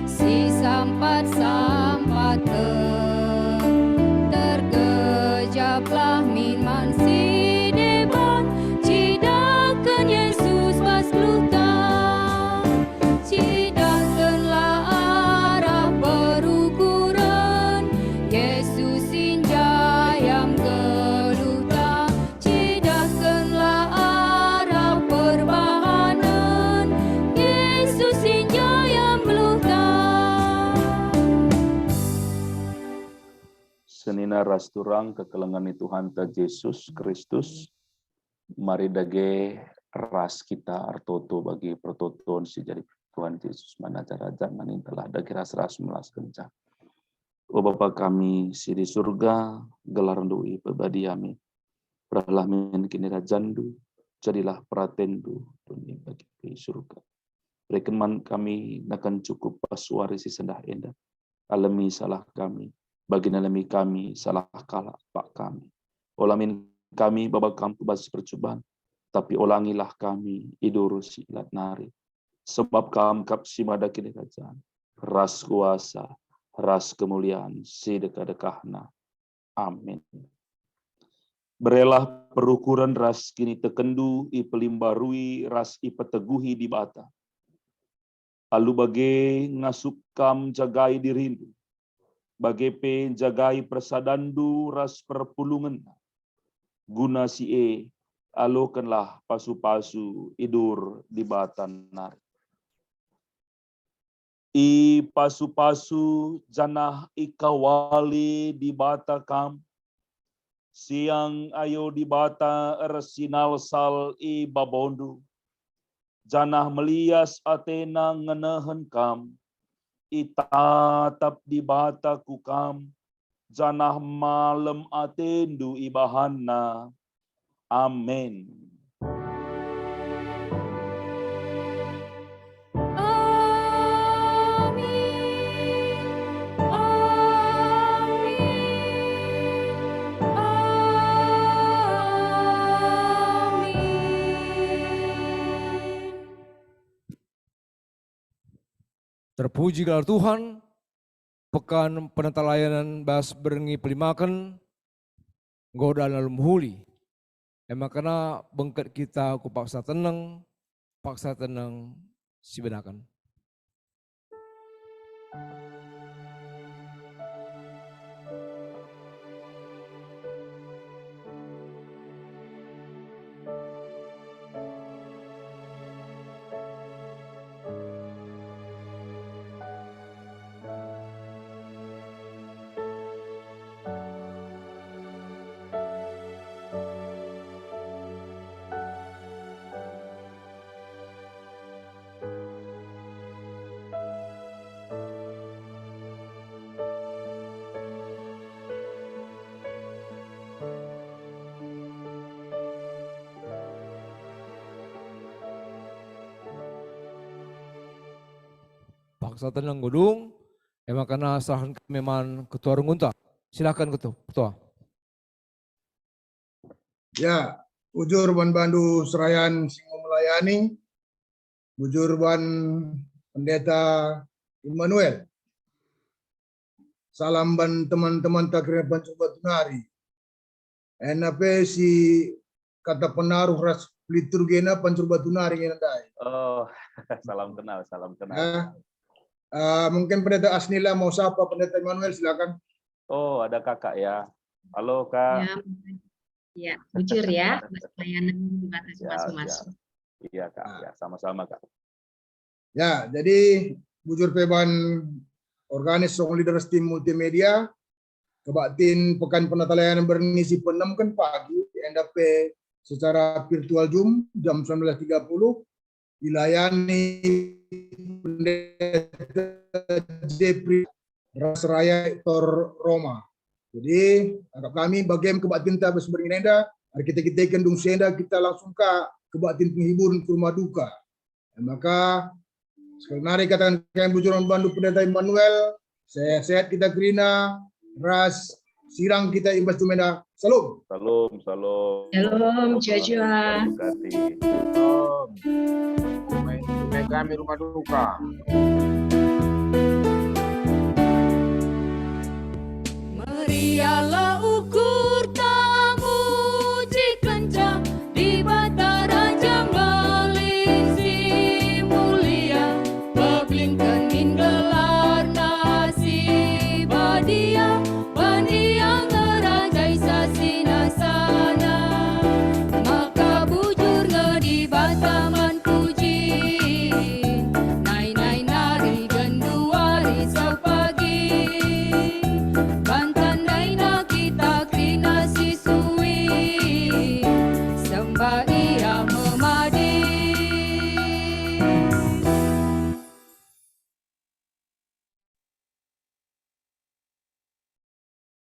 Si sampat-sampatten, tergejaplah min man si deban, cidahken Yesus bas geluhta. Cidahkenlah arah perukuren, Yesus si njai am geluhta. Cidahkenlah arah perbahanen, Yesus si njai am geluhta. Senina ras turang kekelengen ni Tuhanta Jesus Kristus, mari dage ras kita ertoto bagi pertoton si jadi Tuhan Jesus man ajar-ajar, mari telah dage ras-ras melaskenca. O Bapa kami si di surga, gelarNdu ipebadia min. Berehlah min kinirajanNdu, jadilah peratenNdu doni bagi pe i surga. Bereken man kami nakan cukup pas wari si sendah enda. Alemi salah kami, bagi nalemi kami salah kalak bak kami. Ola min kami baba Kam ku bas percuban, tapi olangilah kami i duru si ilat nari. Sebab Kam kap si mada kinirajan, ras kuasa, ras kemulian si dekah-dekahna. Amin. Berelah perukuren ras kinitekenndu ipelimbarui ras ipeteguhi Dibata. Alu bage ngasup Kam njagai dirindu, bage pe njagai persadanndu ras perpulungenna. Guna si e, alokenlah pasu-pasu idur Dibata nari. Ipasu-pasu janah ikawali Dibata Kam. Siang ayo Dibata ersinalsal i babondu, janah melias atena ngenehen Kam. Itatap Dibata ku Kam, janah malem atendu ibahanNa. Amin. Amin. Amin. Amin. Terpuji gelar Tuhan, pekan penatalayanan bas berngi pelimaken, enggo dalan alu mehuli. E maka bengket kita ku paksa teneng, paksa teneng sibenaken. Paksa teneng enggo dung, e maka serahken kami man Ketua Runggunta. Silakan, Ketua. Ketua. Ya, bujur ban bandu serayan si enggo melayani, bujur ban Pendeta Immanuel. Salam ban teman-temanta kerina pancur batu nari. Enda pe si kata penaruh ras liturgina pancur batu nari nge ndai. Oh, salam kenal, salam kenal. Ya. Eh, mungkin Pendeta Asnila mau sapa Pendeta Immanuel, silakan. Oh, ada Kakak ya. Halo, Kak. Ya, ya, bujur ya, Mas Mayanang, terima kasih, ya, Mas Mas. Ya. Iya, Kak. Nah. Ya, sama-sama, Kak. Ya, jadi bujur pe ban organis song leaders tim multimedia, kebaktin pekan penatalayanan berngi si peenemken pagi, enda pe secara virtual Zoom jam sembilan belas tiga puluh, dilayani Pendeta Jepri ras Raya Rektor Roma. Jadi, akap kami bagem kebaktinta bas berngi enda, mari kita kiteken dung si enda kita langsung ka kebaktin penghiburen ku rumah duka. E maka, sekali nari kataken kami bujur man bandu Pendeta Immanuel, sehat-sehat kita kerina, ras sirang kita i bas juma enda. Salam. Salam, salam. Salam, jua-jua. Tuhan memberkati. Salam. Rumah, rumah kami rumah duka.